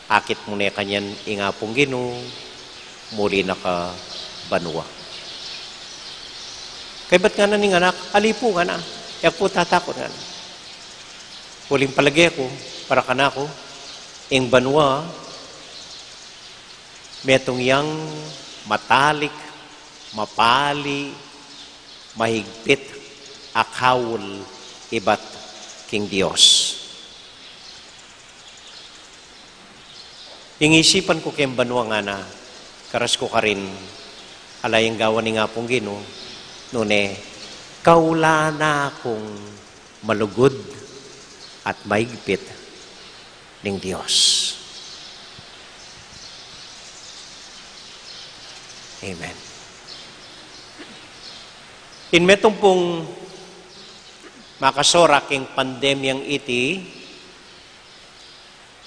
Akit mu ne kanyan ing Apung Ginu, muli na ka banua." Kaybat ngana ning anak, "Ali pu," ngana, "e ku pu tatakut," ngana. Uling palage ku, para kanaku, ing banua, metung yang matalik, mapali, mahigpit a kaul ibat king Dios. Ing isipan ku keng banua ngana, karas ku karin, ala yang gawan ning Apung Ginu, nune, kaulan na kung malugud at mahigpit ning Dios. Amen. In metung pung makasorak ing pandemyang iti,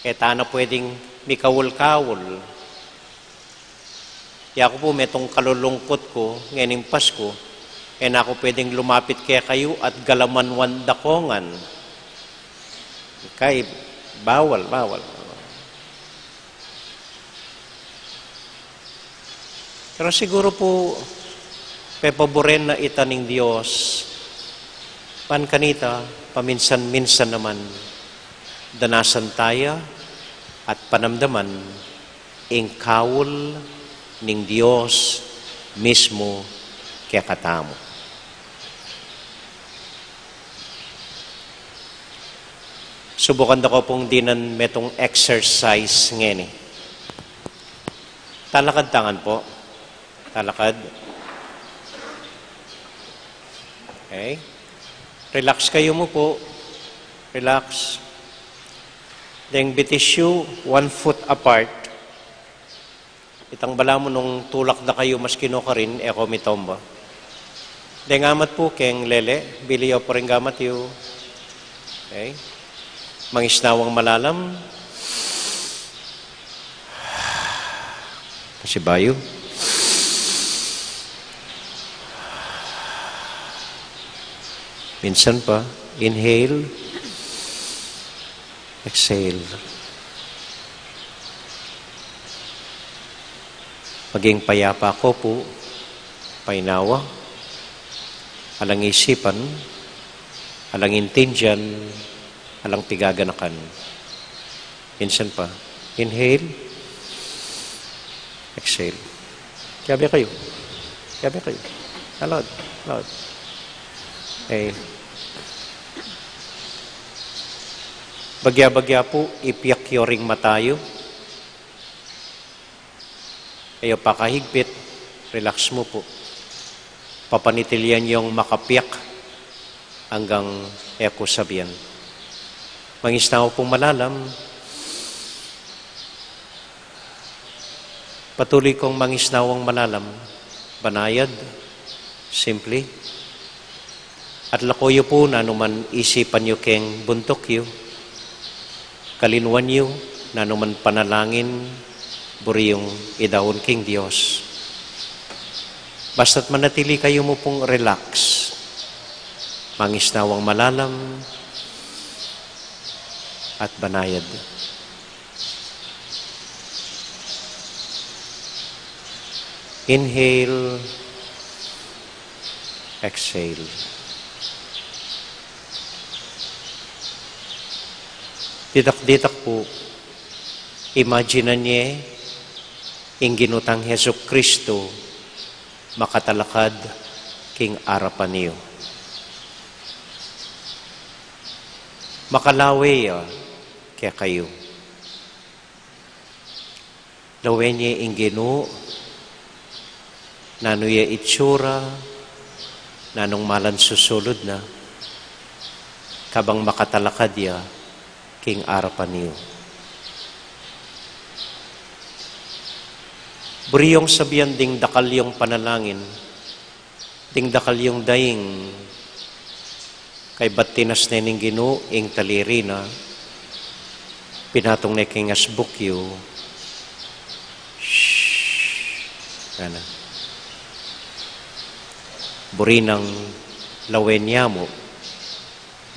e tana pwedeng mikaul-kaul. Yaku pu metung kalulungkut ku, ngening Pasku, e na ku pwedeng lumapit kekayu at galaman wan dakongan. Kay, bawal, bawal. Pero siguru pu, pepaburen na ita ning Dios, ban kanita, paminsan-minsan naman, danasan taya at panamdaman ing kaul ning Dios mismu kekatamu. Subukan da ko pung dinan metung exercise ngeni. Talakad ta ngan pu. Talakad. Okay. Relax kayu mu pu. Relax. Deng bitis yu, one foot apart. Itang balamu nung tulak da kayu maski nukarin, e ko mitomba. Deng amat pu keng lele, bili yu pa ring gamat yu. Okay. Mangisnawang malalam. Pasibayu. Minsan pa, inhale, exhale. Maging payapa ko pu, painawa, alang isipan, alang intindian, alang pigaganakan. Minsan pa. Inhale. Exhale. Kiabe kayu. Kiabe kayu. Loud. Loud. Okay. Bagya-bagya pu, ipiak yu ring mata yu. E yu pakahigpit, relax mu pu. Papanitilian yung makapiak anggang e ku sabian. Mangisnawa pung malalam. Patuloy kong mangisnawang malalam. Banayad, simple. At lako yu pu nanu man isipan yu keng buntuk yu. Kalinwan yu nanu man panalangin, buri yung idaun king Dios. Basta't manatili kayu mu pung relax, mangisnawang malalam, at banayad. Inhale, exhale. Ditak-ditak pu, imaginan ye ing Ginu tang Jesucristo makatalakad king arapan yu. Makalawe ya kekayu. Lawen ye ing Ginu, nanu ya itsura, nanung malan susulud na, kabang makatalakad ya king arapan yu. Buri yung sabian ding dakal yung panalangin, ding dakal yung daing, kaybat tinas ne ning Ginu ing taliri na, pinatung ne king asbuk yu. Shh. Ngana. Buri nang lawen ya mu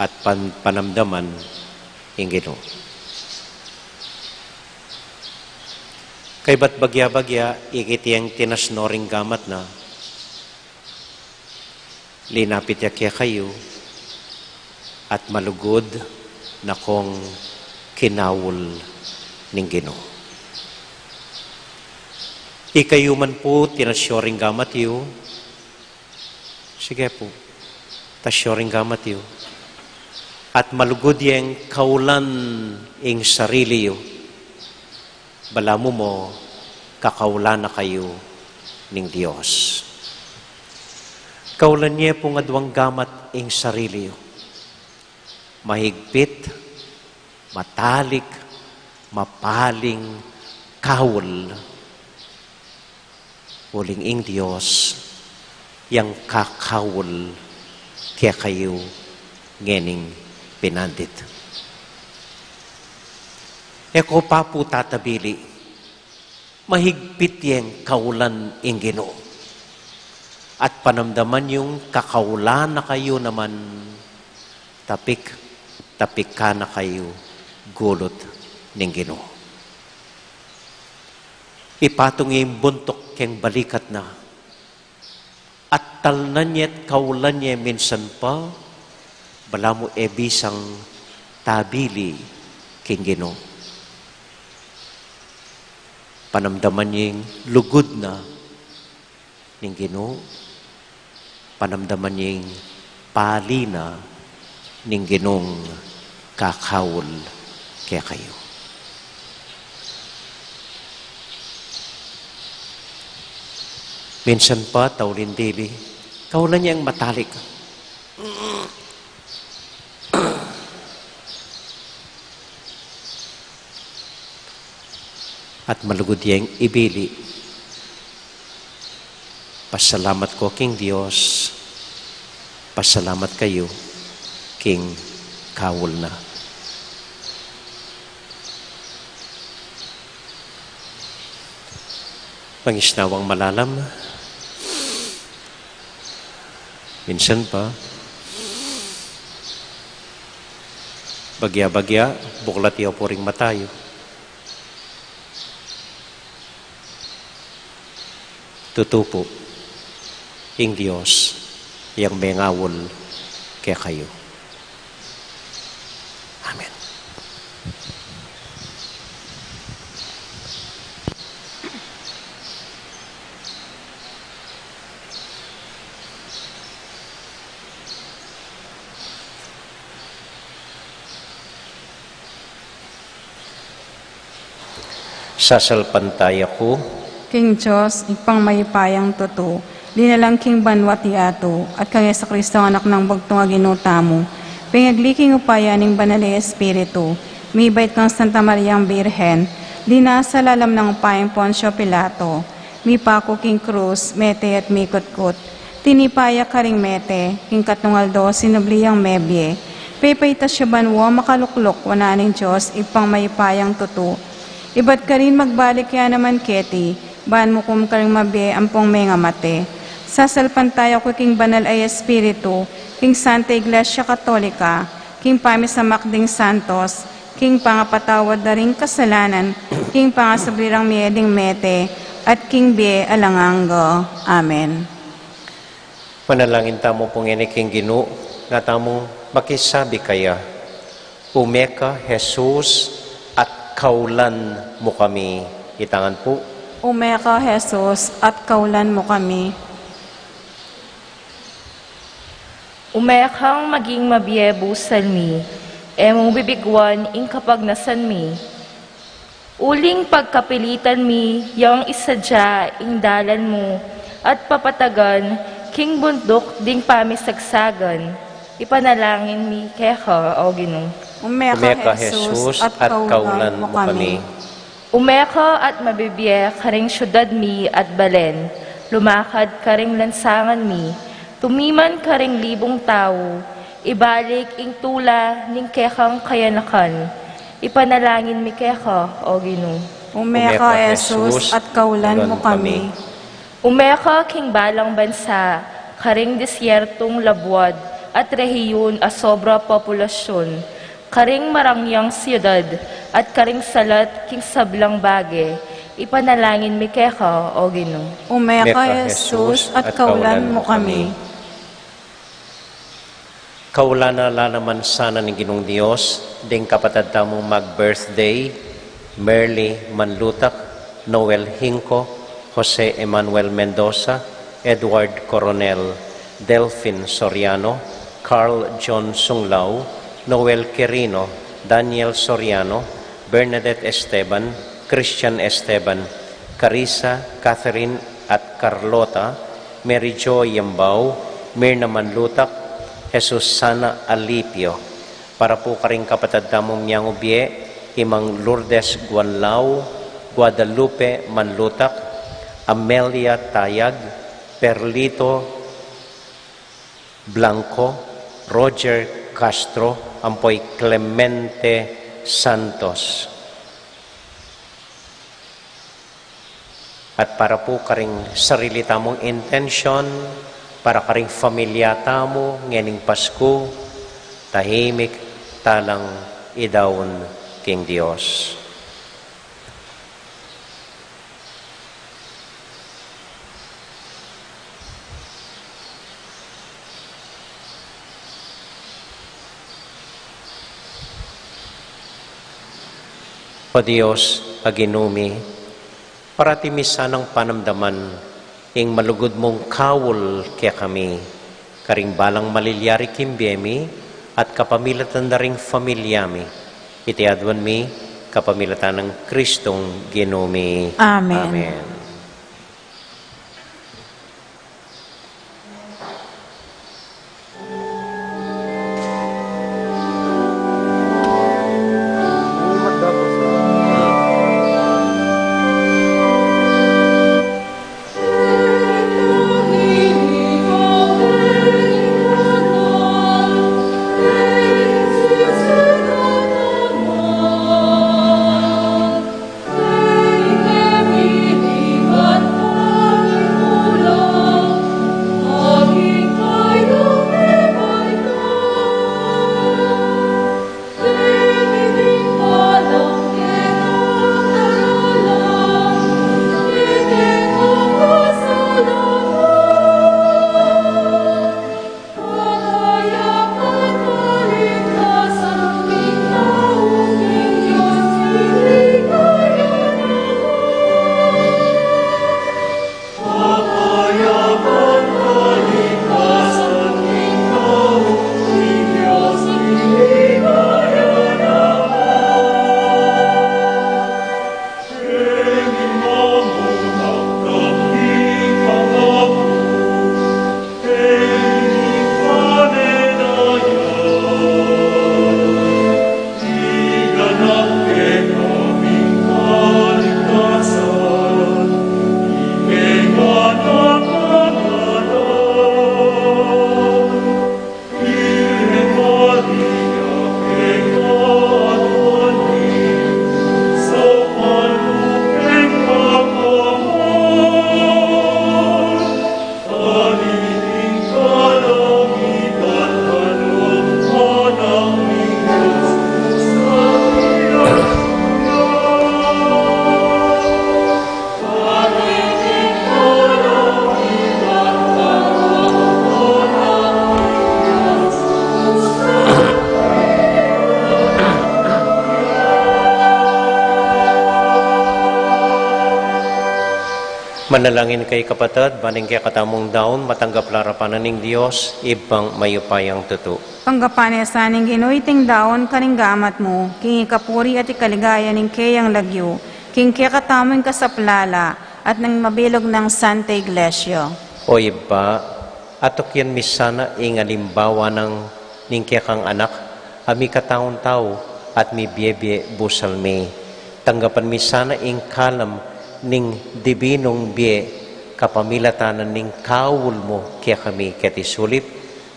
at pan-, panamdaman ing Ginu. Kaybat bagya-bagya, ikit yang tinas no ring gamat na. Linapit ya kekayu at malugud na kong kinaul ning Ginu. Ikayu man pu, tinasyo ring gamat yu. Sige pu, tasyo ring gamat yu. At malugud yeng kaulan ing sarili yu. Balamu mo, kakaulan na kayu ning Dios. Kaulan ye pung aduang gamat ing sarili yu. Mahigpit, matalik, mapaling kaul. Uling ing Dios yang kakaul kekayu ngening pinandit. E ko pa pu tatabili, mahigpit yeng kaulan ing Ginu. At panamdaman yung kakaulan na kayu naman, tapik, tapik ka na kayu gulut ning Ginu. Ipatung ing buntuk keng balikat na. At talnan ye't kaulan ye minsan pa, balamu e bisang tabili king Ginu. Panamdaman yeng lugud na ning Ginu, panamdaman yeng pali na ning Ginung kakaul kekayu. Minsan pa, tauli dili, kaulan yang matalik. At malugud yeng ibili. Pasalamat ko king Dios, pasalamat kayu king kaul na. Pangisnawang malalam. Minsan pa, bagya-bagya, buklat yu pu ring mata yu. Tutu pu, ing Dios yang mengaul kekayu. Amen. Sasalpantaya ku king Dios, Ibpang mayupayang tutu, linalang king banwa't yatu, at kang Jesucristo, Anak nang bugtung a Ginu tamu, pengagli king upaya ning Banal a Espiritu, mibait kang Santa Mariang Birhen, linasa lalam nang upayang Poncio Pilato, mipaku king krus, mete at mikutkut. Tinipa ya karing mete, king katlung aldo sinubli yang mebie. Pepaitas ya banua makalukluk wanan ning Dios, Ibpang mayupayang tutu. Ibat karin magbalik ya naman keti, ban mukum karing mabie ampong mengamate. Sasalpantaya ku king Banal a Espiritu, king Santa Iglesia Katolika, king pamisamak ding santos, king pangapatawad da ring kasalanan, king pangasubli rang mie ding mete, at king bie alang angga. Amen. Manalangin tamu pu ngeni king Ginu, nga tamung makisabi kaya, Ume ka, Jesus, at kaulan mu kami. Itangan pu. Ume ka, Jesus, at kaulan mu kami. Ume kang maging mabie busal mi, e mu bibiguan ing kapagnasan mi. Uling pagkapilitan mi yang isadia ing dalan mu at papatagan king bunduk ding pamisagsagan, ipanalangin mi keka, O Ginu. Ume ka, Jesus, at kaulan mu kami. Ume ka at mabibie karing siudad mi at balen, lumakad karing lansangan mi, tumiman karing libung tau, ibalik ing tula ning kekang kayanakan. Ipanalangin mi keka, O Ginu. Ume ka, Jesus, at kaulan mu kami. Ume ka king balang bansa, karing disyertung labuad at rehiyun a sobra populasyun, karing marangyang siudad at karing salat king sablang bage, ipanalangin mi keka, O Ginu. Ume ka, Jesus, at kaulan mu kami. Kaulanan la naman sana ning Ginung Dios ding kapatad tamung mag-birthday, Merly Manlutak, Noel Hinco, Jose Emmanuel Mendoza, Edward Coronel, Delfin Soriano, Carl John Sunglao, Noel Quirino, Daniel Soriano, Bernadette Esteban, Christian Esteban, Carissa, Catherine at Carlota, Mary Joy Yambao, Mirna Manlutak, Jesus Sana Alipio. Para pu karing kapatad tamung miyangubie, i Mang Lourdes Guanlao, Guadalupe Manlutak, Amelia Tayag, Perlito Blanco, Roger Castro, ampo i Clemente Santos. At para pu karing sarili tamung intensyon, para karing familia tamu ngening Pasku, tahimik talang idaun king Dios. O Dios, a Ginu mi, parati mi sanang panamdaman ing malugud mung kaul kekami, karing balang malilyari king bie mi, at kapamilatan da ring familia mi. Iti aduan mi, kapamilatan nang Kristong Ginu mi. Amen. Amen. Manalangin kayu kapatad, ban ing kekatamung daun matanggap la arapan na ning Dios, Ibpang mayupayang tutu. Tanggapan na sa ning Ginu iting daun karing gamat mu, king ikapuri at ikaligaya ning keyang lagyu, king kekatamung kasaplalan at ning mabilug nang Santa Iglesia. O Ibpa, atukyan mi sana ing alimbawa nang ning kekang anak, a mikataung tau at mibiebie busal mi. Tanggapan mi sana ing kalam ning dibinung bie, kapamilatan ning kaul mu kekami keti sulip,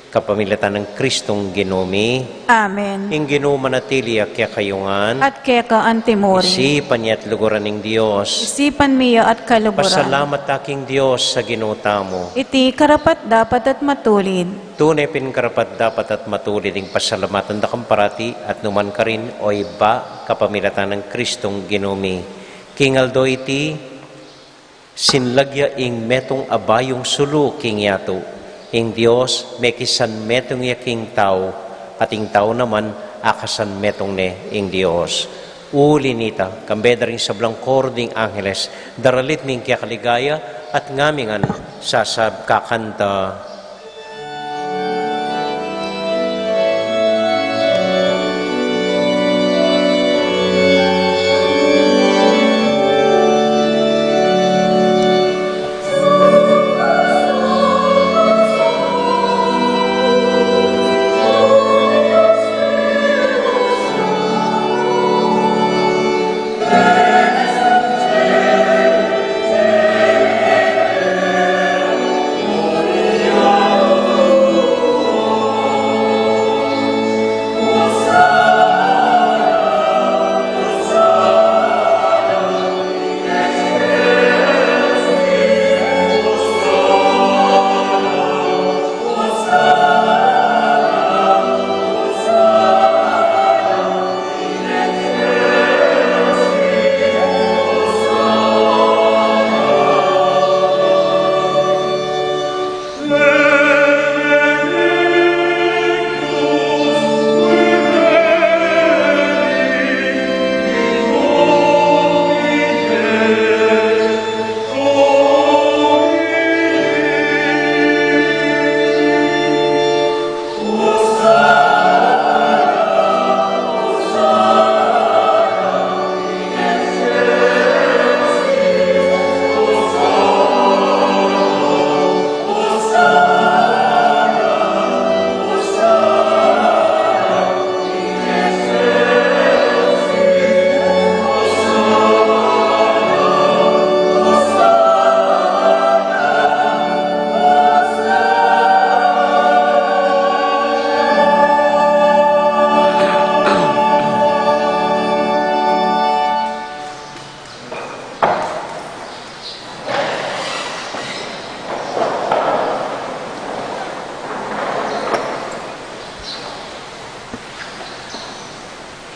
kapamilatan nang Kristong Ginu mi. Amen. Ing Ginu manatili ya kekayu ngan. At keka antimuri. Isipan ya at luguran ning Dios. Isipan mi ya at kaluguran. Pasalamat ta king Dios a Ginu tamu. Iti karapat-dapat at matulid. Tune pin karapat-dapat at matulid ing pasalamatan da kang parati at numan karin, o Ibpa, kapamilatan nang Kristong Ginu mi. King aldo iti, sinlag ya ing metung a bayung sulu king yatu, Ing Dios mekisanmetung ya king tau, at ing tau naman akasanmetung ne ing Dios. Uli nita, kambe da ring sablang koro ding angeles, daralit mi ing kekaligaya, at ngami ngan sasab kakanta.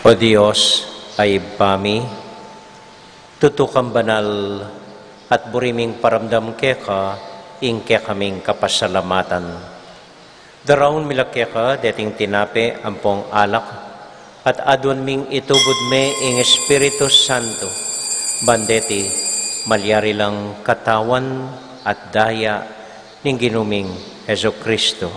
O Dios, a Ibpa mi, tutu kang banal, at buri ming paramdam keka ing kekaming kapasalamatan. Daraun mi la keka deting tinape ampong alak, at aduan ming itubud me ing Espiritu Santo, ban deti malyari lang katawan at daya ning Ginu ming Jesucristo.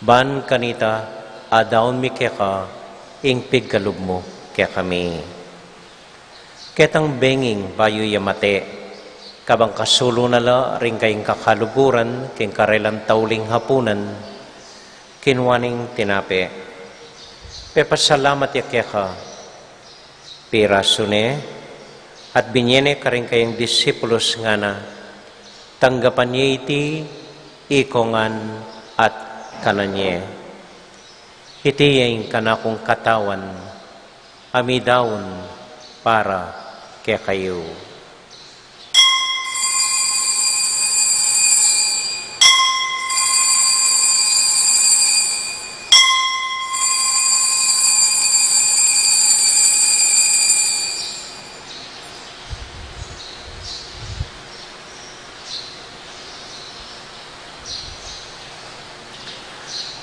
Ban kanita, adaun mi keka ing pigkalub mu kekami. Ketang benging bayu ya mate, kabang kasulu na la ring kayang kakaluguran king karelang tauling hapunan, kinua neng tinape, pepasalamat ya keka, pirasu ne, at binye ne karing kayang disipulus, ngana, tanggapan ye iti, ikongan at kanan ye. Iti ya ing kanakung katawan, a midaun para kekayu.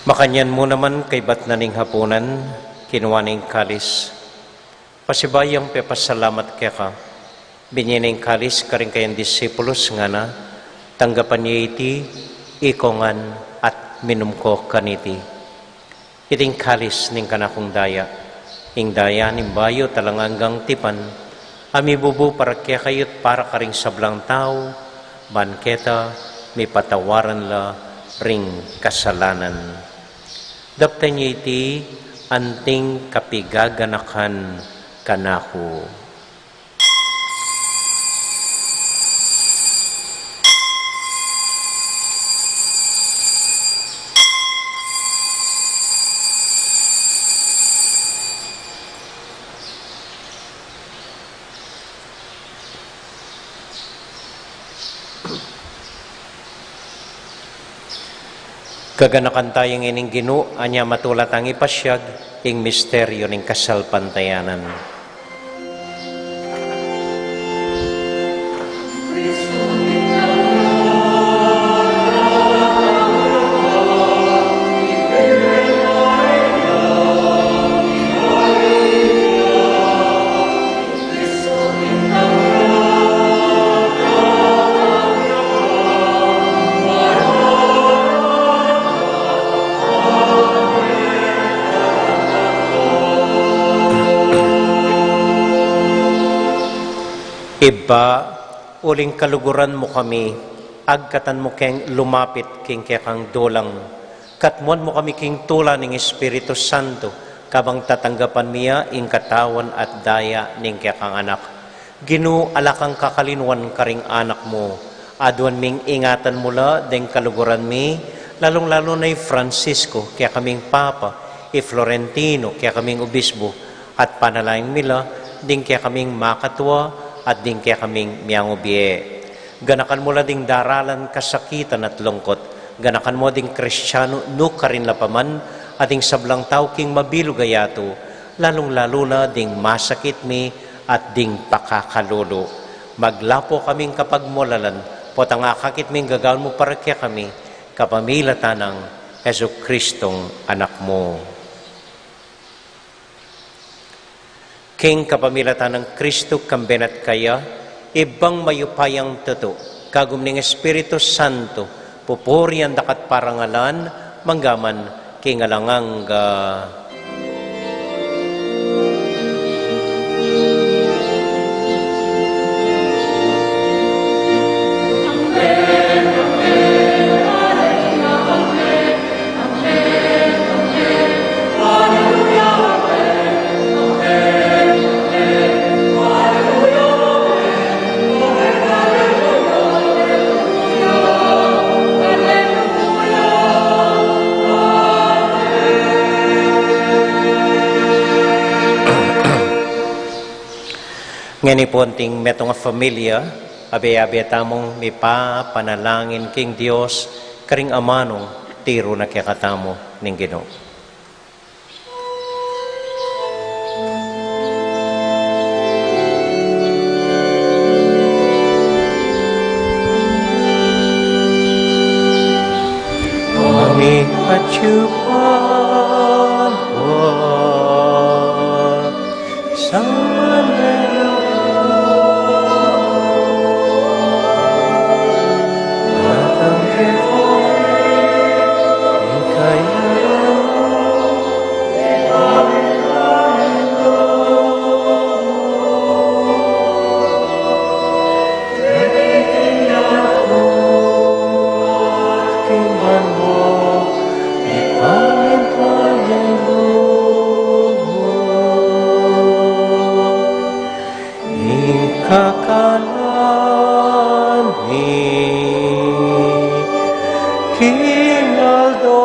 Makanyan mu naman kaybat na ning hapunan, kinua ne ing kalis, pasibayu yang pepasalamat keka, binye ne ing kalis karing kayang disipulus, ngana, tanggapan ye iti, ikongan at minum ko kaniti. Iti ing kalis ning kanakung daya, ing daya ning bayu at alang anggang tipan, a mibubu para kekayu at para karing sablang tau, ban keta mipatawaran la ring kasalanan. Daptan ye iti anting kapigaganakan kanaku. Gaganakan taya ngening Ginu, anya matula tang ipasyag ing misteryu ning kasalpantayanan. Ibpa, uling kaluguran mu kami, agkatan mu keng lumapit king kekang dulang. Katmuan mu kami king tula ning Espiritu Santo, kabang tatanggapan mi ya ing katawan at daya ning kekang Anak. Ginu, ala kang kakalinuan karing anak mu. Aduan ming ingatan mu la deng kaluguran mi, lalung-lalu na i Francisco, kekaming Papa, i Florentino, kekaming Obispo, at panalangin mi la ding kekaming makatua at ding kekaming miangubie. Ganakan mu la ding daralan, kasakitan at lungkot. Ganakan mu ding Kristiano nu karin la pa man, at ding sablang tau king mabilug a yatu, lalung-lalu na ding masakit mi at ding pakakalulu. Maglapo kaming kapagmulalan, potang akakit ming gagawan mu para kekami, kapamilatan nang Jesucristong Anak mu. King kapamilatan nang Kristo, kambe na at kaya, Ibpang mayupayang tutu, kagum ning Espiritu Santo, pupurian da ka at parangalan, mangga man king alang angga. Ngeni pu, anting metung a familia, abe-abe tamung mipapanalangin king Dios karing amanung tiru na kekatamu ning Ginu. Aming atyu pa Ing kakalan mi king aldo-aldo,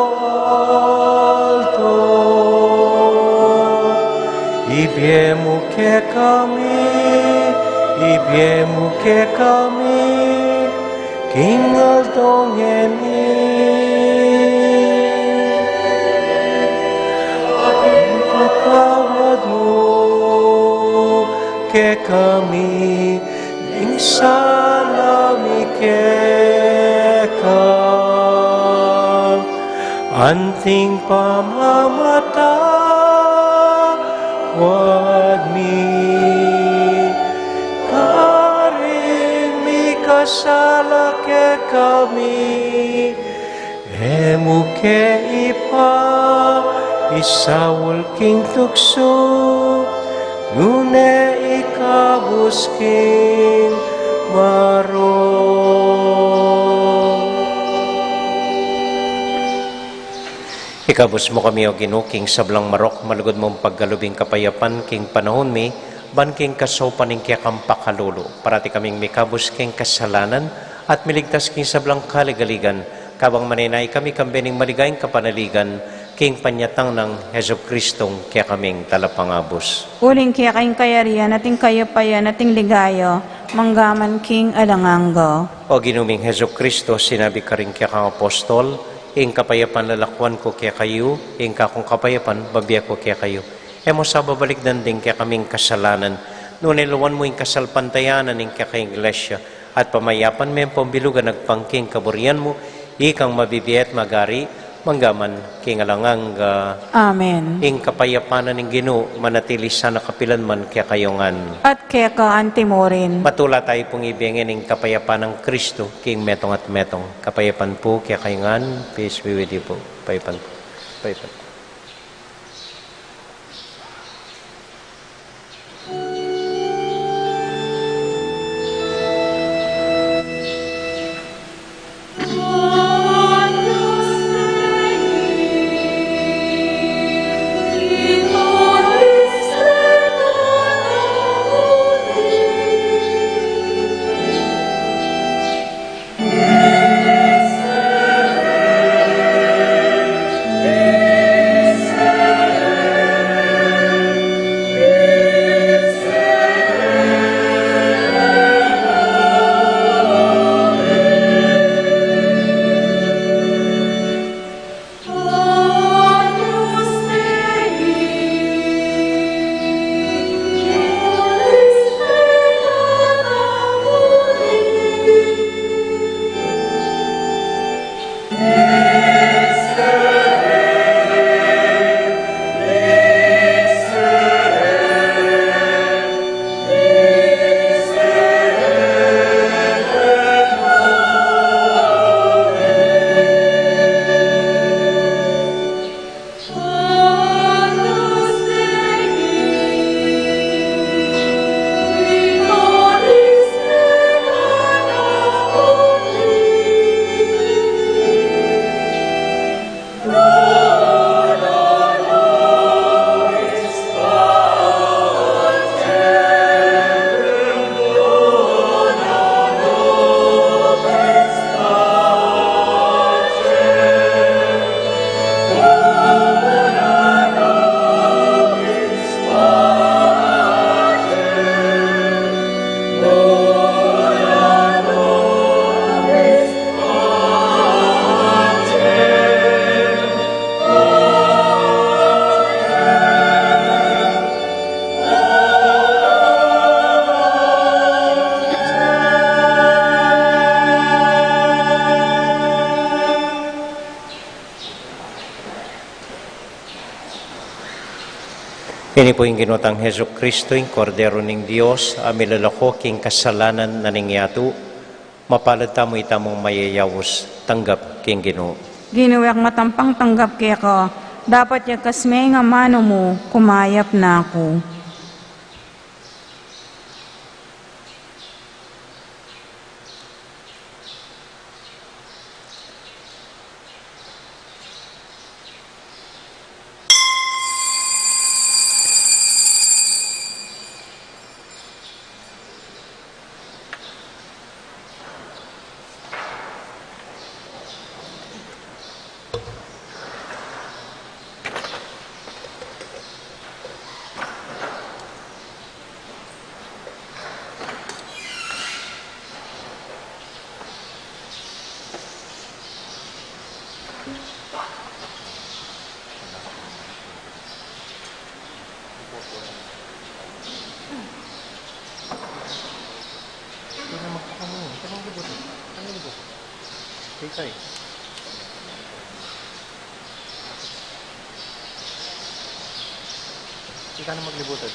ibie mu kekami, ibie mu kekami, king aldo ngeni. Ipatawad mu kekami ing sala mi keka, anting pamamatawad mi karing mikasala kekami. E mu ke ipaisaul king tuksu, nune ikabus king marok. Ikabus mu kami, O Ginu, king sablang marok, malugud mung pagkalub ing kapayapan king panaun mi, ban king kasaupan ning kekang pakalulu, parati kaming mikabus king kasalanan, at miligtas king sablang kaligaligan, kabang manenaya kami kambe ning maligayang kapanaligan, king panyatang nang Jesucristong kekaming Talapangabus. Uling keka ing kayarian, at ing kayapayan, at ing ligaya, manggaman king alang angga. O Ginu ming Jesucristo, sinabi karing kekang apostol, ing kapayapan lalakwan ku kekayu, ing kakung kapayapan bibie ku kekayu. E mu sa babalikdan ding kekaming kasalanan, nune lawan mu ing kasalpantayanan ning kekang Iglesia, at pamayapan me pambilugan agpang king kaburian mu, ikang mabibie at magari, manggaman king alang angga. Amen. Ing kapayapan ning Ginu, manatili sana kapilan man kekayu ngan. At keka antimurin. Matula tayu pung ibie ngening kapayapan nang Kristo, king metung at metung. Kapayapan pu kekayu ngan, peace be with you po. Kapayapan pu. Kapayapan pu. Ini pu ing Ginu tang Jesucristo, ing Kordero ning Dios, a milalako king kasalanan na ning yatu. Mapalad tamu itamung mayayaus tanggap king Ginu. Ginu, e ku matampang tanggap keka, dapot ya kasme ing amanu mu, kumayap na ku. Ikaw na magpakamo. Ikaw na libot. Ikaw na libot. Ikaw, eh. Ikaw na maglibutad.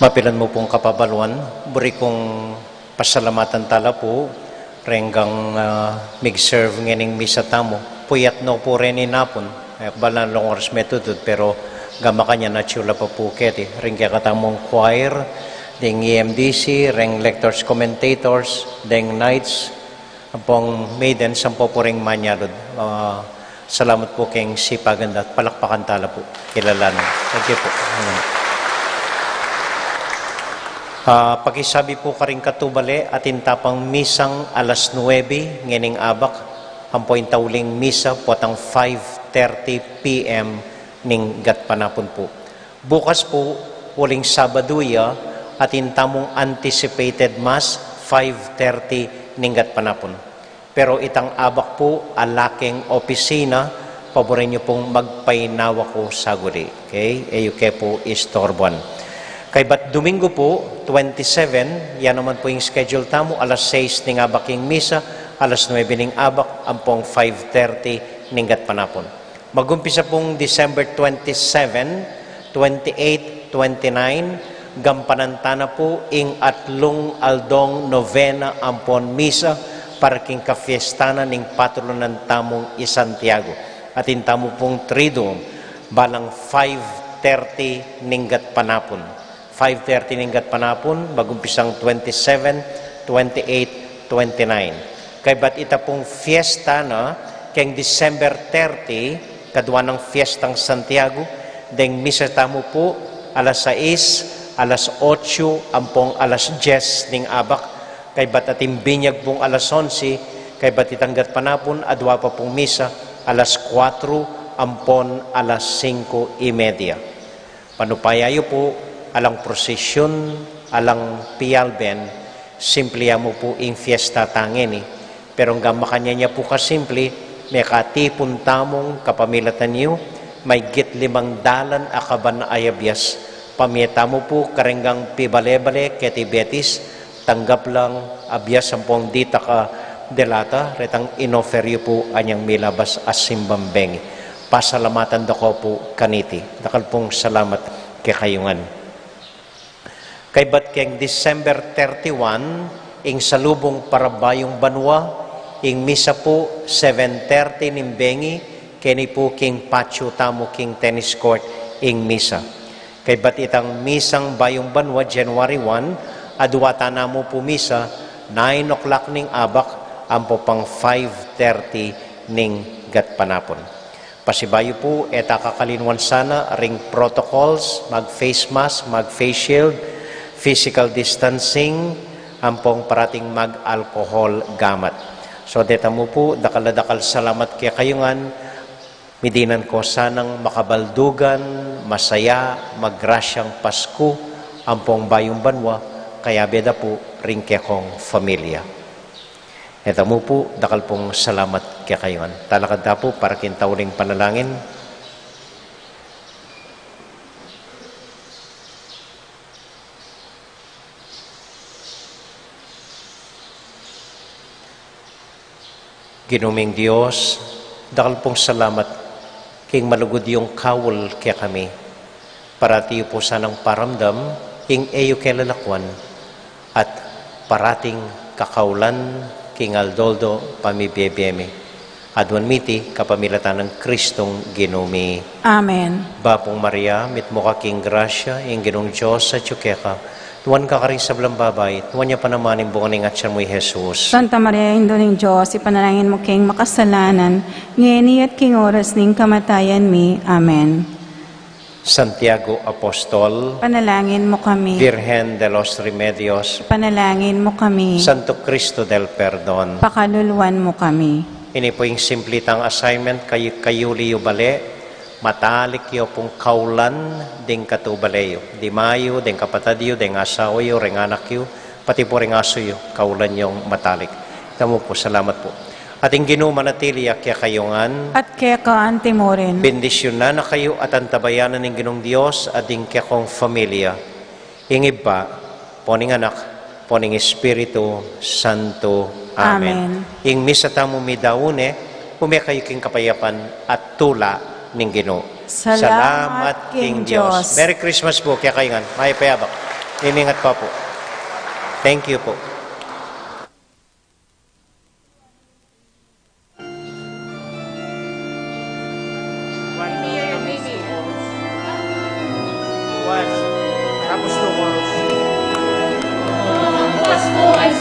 Mapilan mu pung kapabaluan, buri kung pasalamatan tala pu, reng gang, ah, mig-serve ngening misa tamu. Puyat no pu reni napun, e ku balu nung oras me tutud, pero gamakanyan atyu la pa pu keti, reng kekatamung choir, deng E M D C, reng lectors, commentators, deng knights, ampong maidens, ampo pu reng manyalud. Ah, salamat pu keng sipagan da at palakpakan tala pu. Kilalan. Thank you pu. Ah, pakisabi pu karing katubale, atin ta pang misang alas nuebe ngening abak, ampo ing tauling misa potang five thirty P M ning gatpanapun pu. Bukas pu, uling Sabadu ya, atin tamung anticipated mass, five thirty ning gatpanapun. Pero itang abak pu, ala keng opisina, paburen yu pung magpainawa ku saguli. Okay? E yu ke pu istorbuan. Kaybat Domingo pu, twenty-seven, ya naman pu ing schedule tamu, alas sais ning abak ing misa, alas nuebe ning abak, ampong five thirty ning gatpanapun. Magumpisa pung December twenty-seven, twenty-eight, twenty-nine, gampanan ta na pu ing atlung aldong novena ampon misa para king kafiesta na ning patronan tamung i Santiago. Atin tamu pung Triduum, balang five thirty ning gatpanapun. Five thirty ning gatpanapun, magumpisang twenty-seven, twenty-eight, twenty-nine. Kaybat ita pung fiesta na, keng December thirty, kadua nang fiestang Santiago, deng misa tamu pu, alas sais, alas otsu, ampong alas dyes ning abak. Kaybat ating binyag pung alas onse, kaybat itang gatpanapun, adua pa pung misa, alas kuatru, ampon alas singku y media. Panupaya yu pu, alang prosesyun, alang pialben, simple ya mu pu ing fiesta ta ngeni. Pero anggang makanyan ya pu kasimple, mekatipun tamung kapamilatan yu, maygit limang dalan a kaban a abias. Pamie tamu pu, kareng gang pibale-bale, keti Betis, tanggap lang, abias ampong ditak a delata, retang in-offer yu pu anyang milabas a simbang bengi. Pasalamatan da ko pu kaniti. Dakal pung salamat kekayu ngan. Kaybat keng December thirty-one, ing salubung para bayung banua, ing misa pu seven thirty ning bengi, keni pu king patio tamu king tennis court ing misa. Kaybat itang misang bayung banua, January one, adua ta namu pu misa, nine o'clock ning abak, ampo pang five thirty ning gatpanapun. Pasibayu pu, e ta kakalinwan sana ring protocols, mag-face mask, mag-face shield, physical distancing, ampong parating mag-alcohol gamat. So, deta mu pu, dakal a dakal salamat kekayu ngan, midinan ko sanang makabaldugan, masaya, magrasyang Pasku, ampong bayung banua, kayabe da pu ring kekong familia. Eta mu pu, dakal pung salamat kekayu ngan. Talakad ta pu para king tauling panalangin. Ginu ming Dios, dakal pung salamat king malugud yung kaul kekami. Parati yu pu sanang paramdam ing e yu kelalakuan at parating kakaulan king aldo-aldo pamibie-bie mi. Aduan mi iti kapamilatan nang Kristong Ginu mi. Amen. Bapu Maria, mitmu ka king grasya, ing Ginung Dios atyu keka, nuan ka karing sablang babai, nuan ya pa naman ing bunga ning atyan mu, i Jesus. Santa Maria, Indu ning Dios, ipanalangin mu keng makasalanan, ngeni at king oras ning kamatayan mi. Amen. Santiago Apostol, panalangin mu kami. Virgen de los Remedios, panalangin mu kami. Santo Cristo del Perdon, pakaluluan mu kami. Ini pu ing simple tang assignment, kay-, kayuli yu bale, matalik yu pung kaulan ding katubale yu. Dima yu, ding kapatad yu, ding asawa yu, reng anak yu, pati pu reng asu yu, kaulan yung matalik. Ita mu pu, salamat pu. At ing Ginu manatili ya kekayu ngan. At keka anti mu rin. Bendisyunan na kayu at antabayanan ning Ginung Dios at ding kekong familia. Ing Ibpa, ampo ning Anak, ampo ning Espiritu Santo. Amen. Amen. Ing misa tamu midaun ne, ume kayu king kapayapan at tula ning Ginu. Salamat king Dios. Merry Christmas pu kekayu ngan. Mayap a abak. Iningat pa po. Thank you po. One, tapos two chorus. One, tapos two chorus.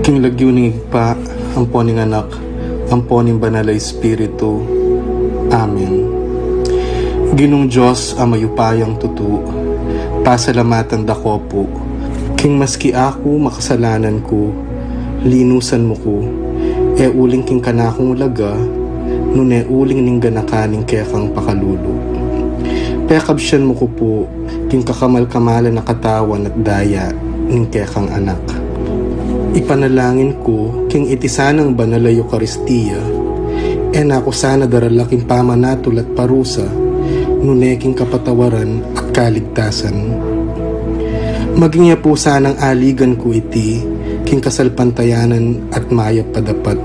King lagyu ning Ibpa, ampo ning Anak, ampo ning Banal a Espiritu. Amen. Ginung Dios a mayupayang tutu, pasalamatan da ko pu, king maski aku makasalanan ku, linusan mu ku, e uling king kanakung laga, nune uling ning ganakan ning kekang pakalulu. Pekabsian mu ku pu king kakamal-kamalan a katawan at daya ning kekang Anak. Ipanalangin ku king iti sanang banal a Eukaristia, e na ku sana darala king pamanatul at parusa, nune king kapatawaran at kaligtasan. Maging ya pu sanang aligan ku iti king kasalpantayanan at mayap a dapat.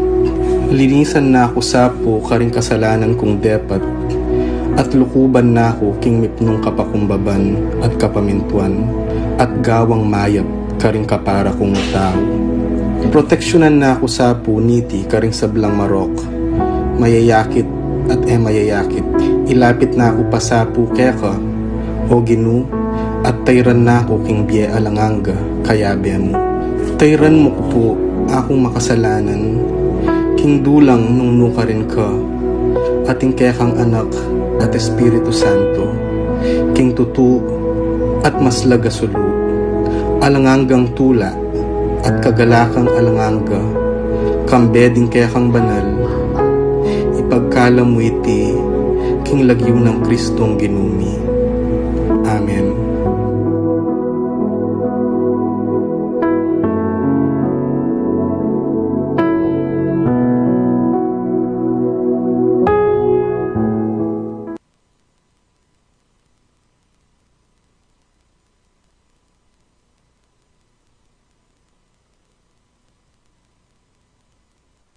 Linisan na ku sa pu karing kasalanan kung depat, at lukuban na ku king mipnung kapakumbaban at kapamintuan, at gawang mayap karing kapara kung tau. Proteksyunan na ku sa pu niti karing sablang marok, mayayakit at e mayayakit. Ilapit na ku pa sa pu keka, O Ginu, at tayran na ku king bie alang angga, kayabe mu. Tairan mu ku pu akung makasalanan king dulang nung nukarin ka, at ing kekang Anak at Espiritu Santo, king tutu at maslag a sulu, alang anggang tula at kagalakan alang angga, kambe ding kekang banal, ipagkalub mu iti king lagyu nang Kristong Ginu mi. Amen.